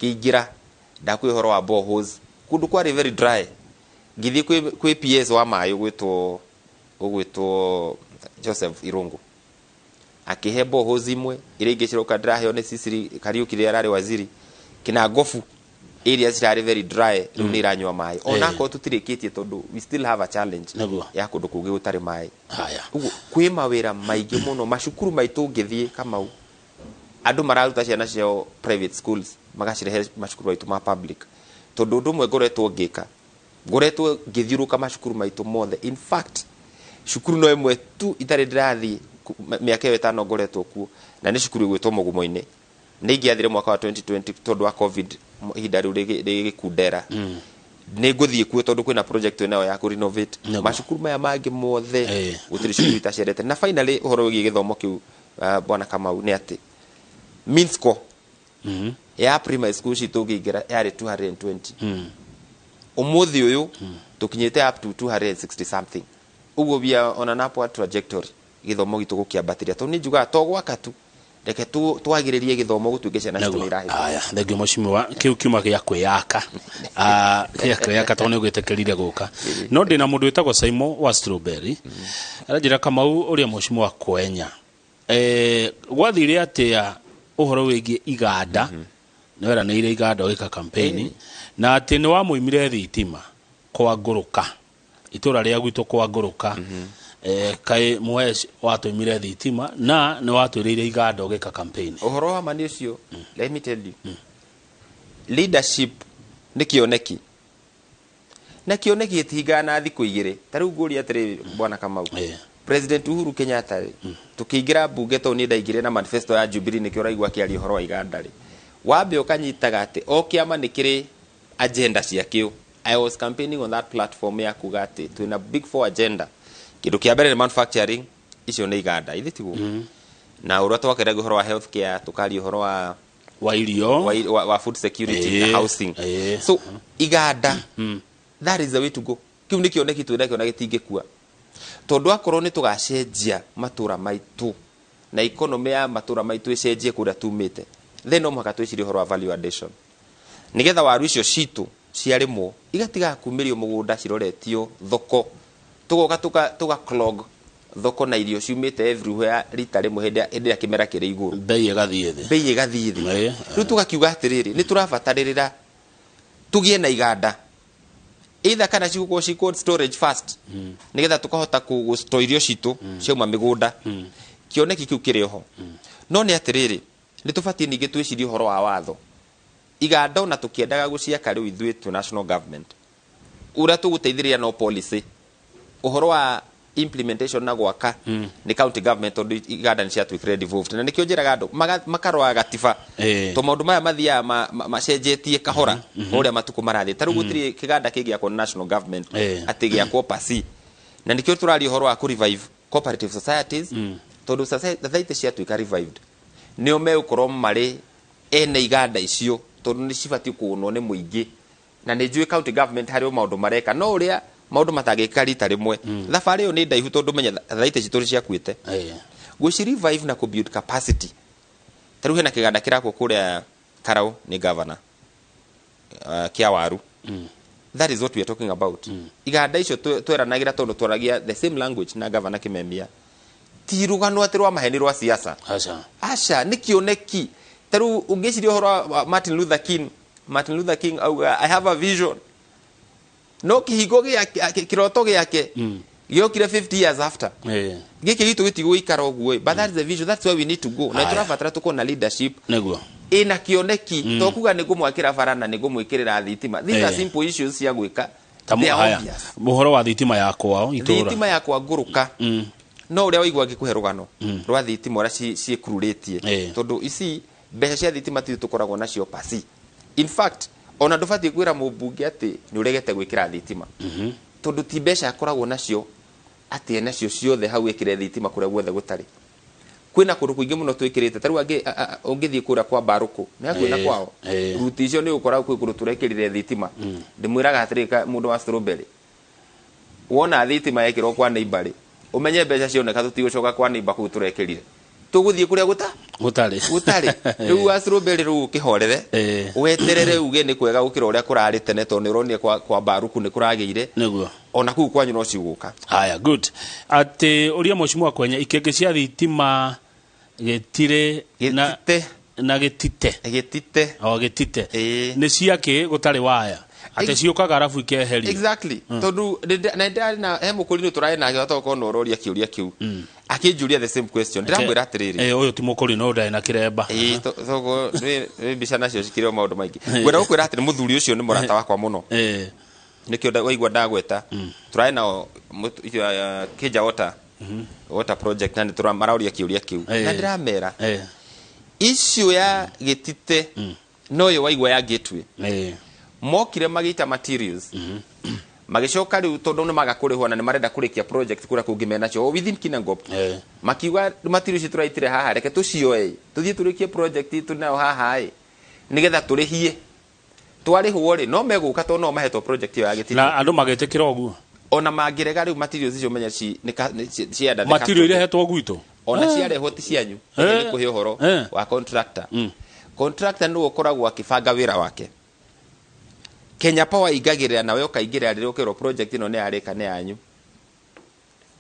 Ngĩingĩra ndakwĩ ũhoro wa boreholes, kũndũ kwarĩ very dry. Ngĩthiĩ kwĩ PS wa maĩ ũgwĩtwo Joseph Irungu, akĩhe boreholes imwe. Iria ingĩ ciroka ndĩraheo nĩ Sicily Kariuki rĩrĩa ararĩ waziri. Kinangobu area cirarĩ very dry, rĩu nĩ iranyua maĩ, onakorwo tũtirĩkĩtie tondũ we still have a challenge ya kũndũ kũngĩ gũtarĩ maĩ. Haya. Ũguo kwĩ mawĩra maingĩ mũno. Macukuru maitũ ũngĩthiĩ Kamau, andũ mararuta ciana ciao private schools magacirehe macukuru maitũ ma public, tondũ ũndũ ũmwe ngoretwo ngĩka, ngoretwo ngĩthiũrũka macukuru maitũ mothe. In fact, cukuru no ĩmwe tu itarĩ ndĩrathiĩ mĩaka ĩyo 5 ngoretwo kuo, na nĩ cukuru ĩgwĩtwo Mũgumo-inĩ. Nĩ ingĩathire mwaka wa 2020, tondũ wa COVID ihinda rĩu rĩgĩkundera. Nĩ ngũthiĩ kuo tondũ kwĩna project nayo ya kũ renovate. Macukuru maya mangĩ mothe, gũtirĩ cukuru itacerete. Na finally, ũhoro wĩgiĩ gĩthomo kĩu, bwana Kamau, nĩ atĩ mean score ya primary school citũ ngĩingĩra yarĩ 220. Ũmũthĩ ũyũ tũkinyĩte up to 260 something. Ũguo we are on an upward trajectory, gĩthomo gitũ gũkĩambatĩria, tondũ nĩ njugaga to gwaka tu, reke twagĩrĩrie gĩthomo gũtuĩke ciana citũ nĩ irahĩtũka. Aya, thengio mheshimiwa. Kiu kiuma gĩa kwĩyaka, gĩa kwĩyaka, tondũ nĩ ũgĩtĩkĩrire gũka. No ndĩna mũndũ wĩtagwo Saimo wa Strawberry, aranjĩra, Kamau, ũrĩa mheshimiwa Kwenya, gwathire atĩa ũhoro wĩgiĩ iganda? Nĩ weranĩire iganda ũgĩka campaign, na atĩ nĩ wamũimire thitima kwa ngũrũka, itũra rĩa gwitũ kwa ngũrũka. Kaĩ Mũhesh watũimire thitima na nĩ watwĩrĩire iganda ũgĩka campaign? Ũhoro wa ma nĩ ũcio. Let me tell you, leadership nĩ kĩoneki, na kĩoneki gĩtihingaga na thikũ 2. Ta rĩu ngũria atĩrĩ, bwana Kamau, President Uhuru Kenyatta rĩ, tũkĩingĩra mbunge, tondũ niĩ ndaingĩrire na manifesto ya Jubilee, nĩkĩo ũraigua akĩaria ũhoro wa iganda rĩ, wambe ũkanyitaga atĩ o kĩama nĩ kĩrĩ agenda ciakĩo. I was campaigning on that platform ya kuga atĩ twĩna big four agenda. Kĩndũ kĩa mbere nĩ manufacturing, icio nĩ iganda ithi tiguo, na ũrĩa twakĩragia ũhoro wa healthcare, tũkaria ũhoro wa wa irio, wa food security na housing. So iganda, that is the way to go. Kiu nĩ kĩoneki twĩ nakĩo na gĩtingĩkua, tondũ akorwo nĩ tũgacenjia matũra maitũ na economy ya matũra maitũ ĩcenjie kũrĩa tumĩte, then no mũhaka twĩcirie ũhoro wa value addition, nĩgetha waru icio citũ ciarĩmwo igatigaga kumĩrio mũgũnda ciroretio thoko, tũgoka tũga clog thoko na irio ciumĩte everywhere rita rĩmwe hĩndĩ ĩrĩa kĩmera kĩrĩ igũrũ. Mbei ĩgathiĩ thĩ. Mbei ĩgathiĩ thĩ. Rĩu tũgakiuga atĩrĩrĩ, nĩ tũrabatarĩrĩra tũgĩe na iganda, either kana cigũkorwo ci cold storage first, nĩgetha tũkahota gũstore irio citũ ciauma mĩgũnda. Kĩoneki kĩu kĩrĩ oho, no nĩ atĩrĩrĩ, nĩ tũbatiĩ ningĩ twĩcirie ũhoro wa watho. Iganda ona tũkĩendaga gũciaka rĩu, ithuĩ twĩ national government, ũrĩa tũgũteithĩrĩria no policy. Ũhoro wa implementation na gwaka nĩ county government, tondũ iganda nĩ ciatuĩkire devolved, na nĩkĩo njĩraga andũ makaroa gatiba, to maũndũ maya mathiaga macenjetie kahora o ũrĩa matukũ marathiĩ. Ta rĩu gũtirĩ kĩganda kĩngĩakwo nĩ national government atĩ gĩakwo pasi, na nĩkĩo tũraria ũhoro wa kũ revive cooperative societies, tondũ society ciatuĩka revived, Nĩo megũkorwo marĩ ene iganda icio, tondũ nĩ cibatiĩ kũgũnwo nĩ mũingĩ. Na nĩ njũĩ county government harĩ o maũndũ mareka, no ũrĩa maũndũ matangĩka rita rĩmwe. Thabarĩ ĩyo nĩ ndaihu, tondũ menya thaita citũ nĩ ciakuĩte. Gũci revive na kũ build capacity. Ta rĩu hena kĩganda kĩrakwo kũrĩa Karau nĩ governor, kĩa waru. That is what we are talking about. Iganda icio tweranagĩra, tondũ twaragia the same language na governor Kimemia. Ti rũgano atĩ rwa maheni rwa siasa. Aca. Aca, nĩ kĩoneki. Ta rĩu ũngĩciria ũhoro wa Martin Luther King, Martin Luther King auga, "I have a vision," no kĩhingo gĩake, kĩroto gĩake gĩokire 50 years after. Gĩkĩ gitũ gĩtigũikara ũguo, but that's the vision, that's where we need to go. Na Aya. tũrabatara tũkorwo na leadership Nĩguo. Ĩna kĩoneki, to kuga nĩ ngũmwakĩra bara na nĩ ngũmwĩkĩrĩra thitima. These are simple issues cia gwĩka. Ta They are haya obvious. Ũhoro wa thitima ya kwao itũra. Thitima yakwa ngũrũka, no ũrĩa waigua ngĩkũhe rũgano rwa thitima ũrĩa ciĩkururĩtie, tondũ ici mbeca cia thitima ti tũkoragwo nacio pasi. In fact, ona ndũbatiĩ kwĩra mũmbunge atĩ nĩ ũregete gwĩkĩra thitima, tondũ ti mbeca akoragwo nacio atĩ enacio ciothe hau ĩkĩre thitima kũrĩa guothe gũtarĩ. Kwĩna kũndũ kũingĩ mũno twĩkĩrĩte. Ta rĩu ũngĩthiĩ kũrĩa kwa Mbarũkũ, nĩ hakuhĩ na kwao, ruti icio nĩ ũgũkora kwĩ kũndũ tũrekĩrire thitima. Ndĩmwĩraga atĩrĩ, mũndũ wa Strawberry, wona thitima yekĩrwo kwa neighbor rĩ, ũmenye mbeca cioneka tũtigũcoka kwa neighbor kũu tũrekĩrire, tũgũthiĩ kũrĩa gũta Gũtarĩ. Gũtarĩ. Rĩu wa Strawberry, rĩu ũkĩhorere, weterere, uge nĩ kwega gũkĩra ũrĩa kũrarĩ tene, tondũ nĩ ũronire kwa Mbaruku nĩ kũragĩire. Ona kũu kwanyu no cigũka. Haya, good. Atĩ ũria mheshimiwa Kwenya, ikĩngĩ cia thitima gĩtirĩ na Gĩtite. Na gĩtite. Gĩtite. O gĩtite. Ĩĩ. Nĩ ciakĩ gũtarĩ waya atĩ ciũkaga arabu ikeherio? Exactly, tondu na ndĩrarĩ na he mũkũrinũ tũrarĩ nake watokorwo no ũroria kĩũria kĩu, akĩnjũria the same question. Ndĩramwĩra atĩrĩrĩ, Ũyũ ti mũkũrinũ, ũyũ ndarĩ na kĩremba. Ĩĩ, togo nĩ mbica nacio cikĩrĩ o maũndũ maingĩ. Ngwenda gũkwĩra atĩ mũthuri ũcio nĩ mũrata wakwa mũno. Nĩkĩo waigua ndagweta tũrarĩ nao Kĩnja water project, na nĩ maroria kĩũria kĩu, na ndĩramera issue ya gĩtite noyo waigua ya Gateway. Mokire magĩita materials, magĩcoka rĩu tondũ nĩ maga kũrĩhwo na nĩ marenda kũrĩkia project kũrĩa kũngĩ menacio o within Kinangop, makiuga materials ici tũraitire haha, reke tũcioe tũthiĩ tũrĩkie project itũ nayo haha ĩ, nĩgetha tũrĩhie. Twarĩhwo rĩ, no megũka tondũ no mahetwo project ĩyo ya gĩtite. Na andũ magĩtĩkĩra ũguo? Ona mangĩrega, rĩu materials icio menya nĩ cienda the Material custody. irehetwo gwitũ. Ona ciarehwo ti cianyu. Nĩ kũhe ũhoro wa contractor. Contractor nĩwe ũkoragwo akĩbanga wĩra wake. Kenya Power ingagĩrĩra, nawe ũkaingĩrĩra rĩrĩa ũkerwo project ĩno nĩ yarĩka, nĩ yanyu,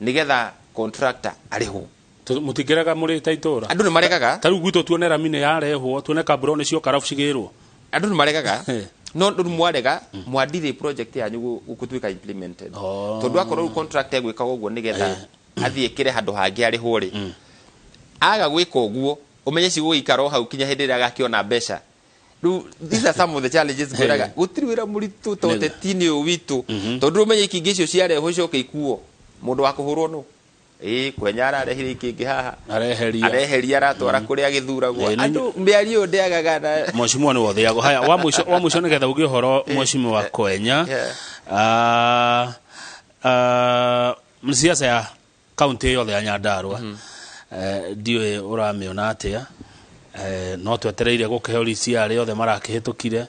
nĩgetha contractor arĩhwo. Mũtingĩrega mũrĩ ta itũra? Andũ nĩ maregaga. Ta rĩu gwitũ tuone rami nĩ yarehwo, tuone kamburo nĩ cioka arabu cigĩrwo. Andũ nĩ maregaga, no rĩu mwarega mwandirĩ project yanyu gũtuĩka implemented. Tondũ akorwo rĩu contractor egwĩkaga ũguo nĩgetha athiĩ ĩkĩre handũ hangĩ arĩhwo rĩ, aga gwĩka ũguo, ũmenye cigũgĩikara o hau kinya hĩndĩ ĩrĩa agakĩona mbeca. Rĩu these are some of the challenges. Ngwĩraga gũtirĩ wĩra mũritũ ta ũteti-inĩ ũyũ witũ, tondũ ũmenye ikĩngĩ icio ciarehwo icoke ikuo, mũndũ wa kũhũrwo nũ ĩĩ Kwenya ararehire ikĩngĩ haha, areheria. Areheria, aratwara kũrĩa agĩthuragwo. Nĩ Andũ mĩario ĩyo ndĩagaga na Mheshimiwa nĩ wothĩagwo. Haya, wa mũico nĩgetha uge ũhoro, mheshimiwa Kwenya. Ah, siasa ya kaunti yothe ya Nyandarua, ndiũĩ ũramĩona atĩa. No twetereire gũkĩheo rici arĩa othe marakĩhĩtũkire,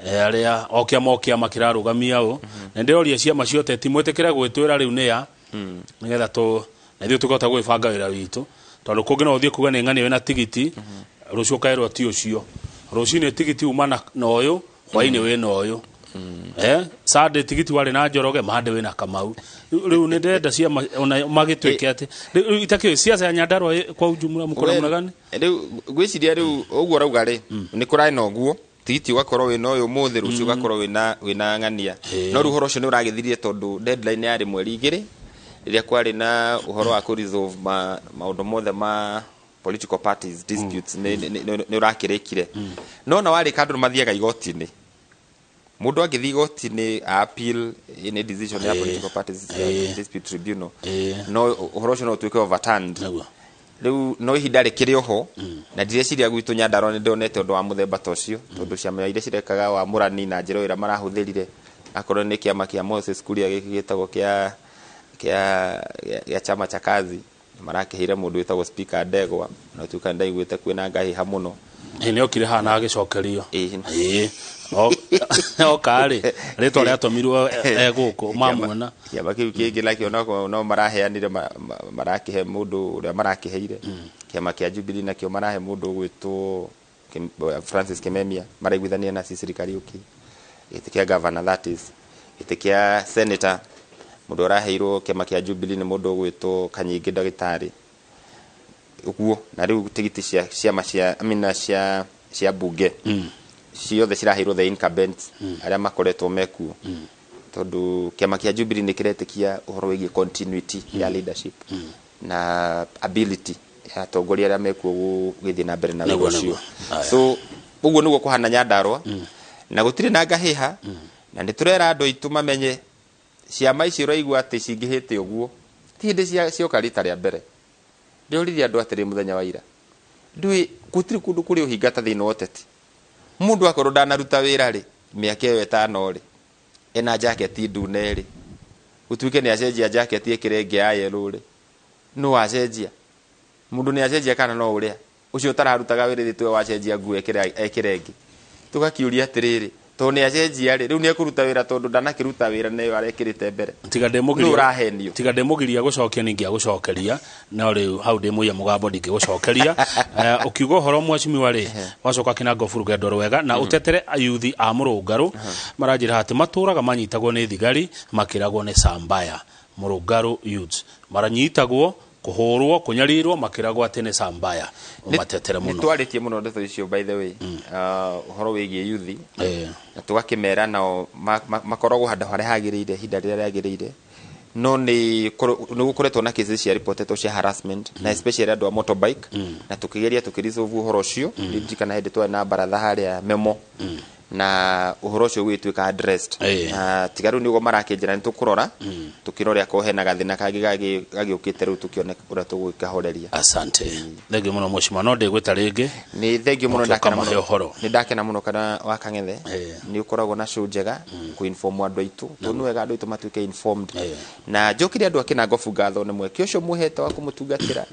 arĩa o kĩama kĩrarũgamia ũ, na ndĩroria ciama ciothe ti mwĩtĩkĩre gwĩtwĩra rĩu nĩ ya nĩgetha tũ na ithuĩ tũkahota gwĩbanga wĩra witũ, tondũ kũngĩ no ũthiĩ kuga nĩ ng'ania wĩna tigiti, rũciũ ũkaĩrwo ti ũcio, rũcinĩ tigiti uma na ũyũ, hwainĩ wĩna ũyũ, Sunday tigiti warĩ na Njoroge, Monday wĩna Kamau. Rĩu nĩ ndĩrenda ciama ona magĩtuĩke atĩ rĩu itakĩũĩ siasa ya Nyandarua kwa ujumla mko namna gani? Rĩu ngwĩciria rĩu ũguo ũrauga rĩ, nĩ kũrarĩ na ũguo tigiti ũgakorwo wĩna ũyũ ũmũthĩ, rũciũ ũgakorwo wĩna ng'ania. No rĩu ũhoro ũcio nĩ ũragĩthirire, tondũ deadline yarĩ 2 mweri rĩrĩa kwarĩ na ũhoro wa kũ-resolve maũndũ mothe ma political parties disputes, nĩ ũrakĩrĩkire. No na warĩka, andũ nĩ mathiaga igoti-inĩ. Mũndũ angĩthiĩ igoti-inĩ a appeal any decision ya political parties dispute tribunal, no ũhoro ũcio no ũtuĩke overturned. Rĩu no ihinda rĩkĩrĩ oho, na ndireciria gwitũ Nyandarua nĩ ndonete ũndũ wa mũthemba ta ũcio, tondũ ciama iria cirekaga wamũrani na njĩra ĩrĩa marahũthĩrire, akorwo nĩ kĩama kĩa Moses Kuria gĩkĩ gĩtagwo kĩa chama cha kazi, Marakĩheire mũndũ wĩtagwo Speaker Ndegwa, na tuĩka ndaiguĩte kwĩna ngahĩha mũno. Ĩ nĩ okire haha na agĩcokerio. Ĩĩ. Ĩĩ. Oka rĩ, rĩtwa rĩatũmirwo e gũkũ mamuona. Kĩama kĩu kĩngĩ nakĩo no maraheanire, marakĩhe mũndũ ũrĩa marakĩheire. Kĩama kĩa Jubilee nakĩo marahe mũndũ ũgwĩtwo Francis Kimemia, maraiguithania na Cecily Kariuki. Gĩtĩ kĩa governor, that is gĩtĩ kĩa senator, mũndũ ũraheirwo kĩama kĩa Jubilee nĩ mũndũ ũgwĩtwo Kanyingĩ ndagĩtarĩ ũguo. Na rĩu tigiti cia ciama cia, I mean, cia bunge ciothe ciraheirwo the incumbents arĩa makoretwo mekuo, tondũ kĩama kĩa Jubilee nĩ kĩretĩkia ũhoro wĩgiĩ continuity ya leadership na ability ya atongoria arĩa mekuo gũgĩthiĩ na mbere na wĩra ũcio. Aya. So ũguo nĩguo kũhana Nyandarua, na gũtirĩ na ngahĩha, na nĩ tũrera andũ aitũ mamenye ciama ici ũraigua atĩ cingĩhĩte ũguo ti hĩndĩ cioka rita rĩa mbere. Ndĩroririe andũ atĩrĩ mũthenya wa ira, ndũĩ gũtirĩ kũndũ kũrĩ ũhinga ta thĩinĩ wa ũteti. Mũndũ akorwo ndanaruta wĩra rĩ, mĩaka ĩyo 5 rĩ, ena jaketi ndune rĩ, gũtuĩke nĩ acenjia jaketi ĩkĩre ĩngĩ ya yellow rĩ, no acenjia mũndũ nĩ acenjia kana no ũrĩa ũcio ũtararutaga wĩra ithĩ tiwe wacenjia nguo ekĩre ĩngĩ. Tũgakiũria atĩrĩrĩ, tondũ nĩ acenjia rĩ, rĩu nĩ ekũruta wĩra? Tondũ ndanakĩruta wĩra na ĩyo arekĩrĩte mbere. Tiga Nũ ndĩmũgiria. Ũrahenio. Tiga ndĩmũgiria gũcokia, ningĩ agũcokeria, no rĩu hau ndĩmũiya mũgambo ndingĩgũcokeria. Ũkiuga ũhoro mwecimiwa rĩ, wacoka kĩnango rũgendo rwega na ũtetere ayuthi a mũrũngarũ maranjĩra atĩ matũraga manyitagwo nĩ thigari makĩragwo nĩ sambaya. Mũrũngarũ youths maranyitagwo, kũhũrwo, kũnyarirwo, makĩragwo atĩ nĩ sambaya. Ũmatetere Nĩ mũno. twarĩtie mũno ndeto icio, by the way, ũhoro wĩgiĩ yuthi, na tũgakĩmera nao makoragwo handũ harĩa hagĩrĩire ihinda rĩrĩa rĩagĩrĩire. No nĩ gũkoretwo na cases cia reportetwo cia harassment, na especially andũ a motorbike, na tũkĩgeria tũkĩresolve ũhoro ũcio. Ndirikana hĩndĩ twarĩ na baratha harĩa memo na ũhoro ũcio ũgĩtuĩka addressed. Na tiga rĩu nĩguo marakĩnjĩra nĩ tũkũrora, tũkĩrore akorwo hena gathĩna kangĩ gagĩũkĩte, rĩu tũkĩone ũrĩa tũgũkahoreria. Asante, thengiũ mũno mwecimiwa, no ndĩgwĩta rĩngĩ. Nĩ thengio mũno. Ũkĩũka Ndakena mahe mũno. ũhoro. Nĩ ndakena mũno kana wa Kang'ethe. Nĩ ũkoragwo na show njega kũinform andũ aitũ, tondũ nĩ wega andũ aitũ matuĩke informed. Na njũkire andũ a Kĩnangobu ngatho nĩ mweke ũcio mũhete wa kũmũtungatĩra.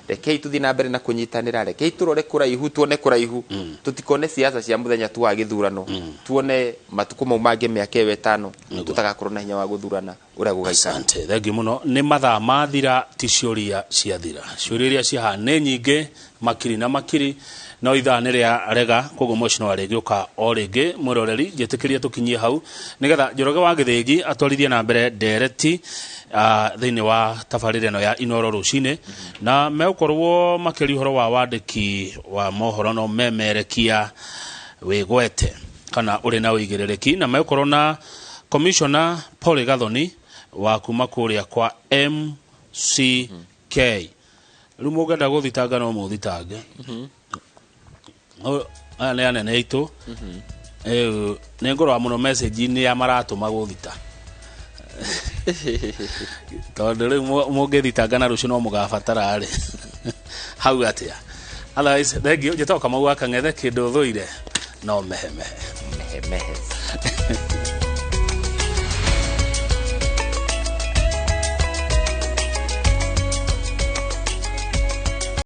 Rekei tũthiĩ na mbere na kũnyitanĩra, rekei tũrore kũraihu, tuone kũraihu, tũtikone siasa cia mũthenya tu wa gĩthurano, tuone matukũ mau mangĩ, mĩaka ĩyo 5 tũtagakorwo na hinya wa gũthurana ũrĩa gũgaikara. Asante, thengiũ mũno. Nĩ mathaa mathira, ti ciũria ciathira, ciũria iria ciaha nĩ nyingĩ makiri na makiri, no ithaa nĩ rĩa rega, koguo mheshimiwa rĩngĩũka o rĩngĩ. Mwĩroreri, njĩtĩkĩrie tũkinyie hau nĩgetha Njoroge wa Gĩthĩnji atwarithie na mbere ndereti thĩinĩ wa tabarĩra ĩno ya Inoro rũcinĩ, na megũkorwo makĩria ũhoro wa wandĩki wa mohoro no memerekia wĩgwete kana ũrĩ na ũigĩrĩrĩki, na megũkorwo na Commissioner Paul Gathoni wa kuma kũrĩa kwa MCK. Rĩu mũngĩenda gũthitanga no mũthitange. Aya nĩ anene aitũ. Rĩu nĩ ngũrora mũno message-inĩ ya maratũma gũthita, tondũ rĩu mũngĩthitanga na rũciũ no mũgabatara rĩ hau atĩa. Otherwise, thengiũ. Njĩtagwo Kamau wa Kang'ethe, kĩndũ thũire no mehemehe. Mehe mehe.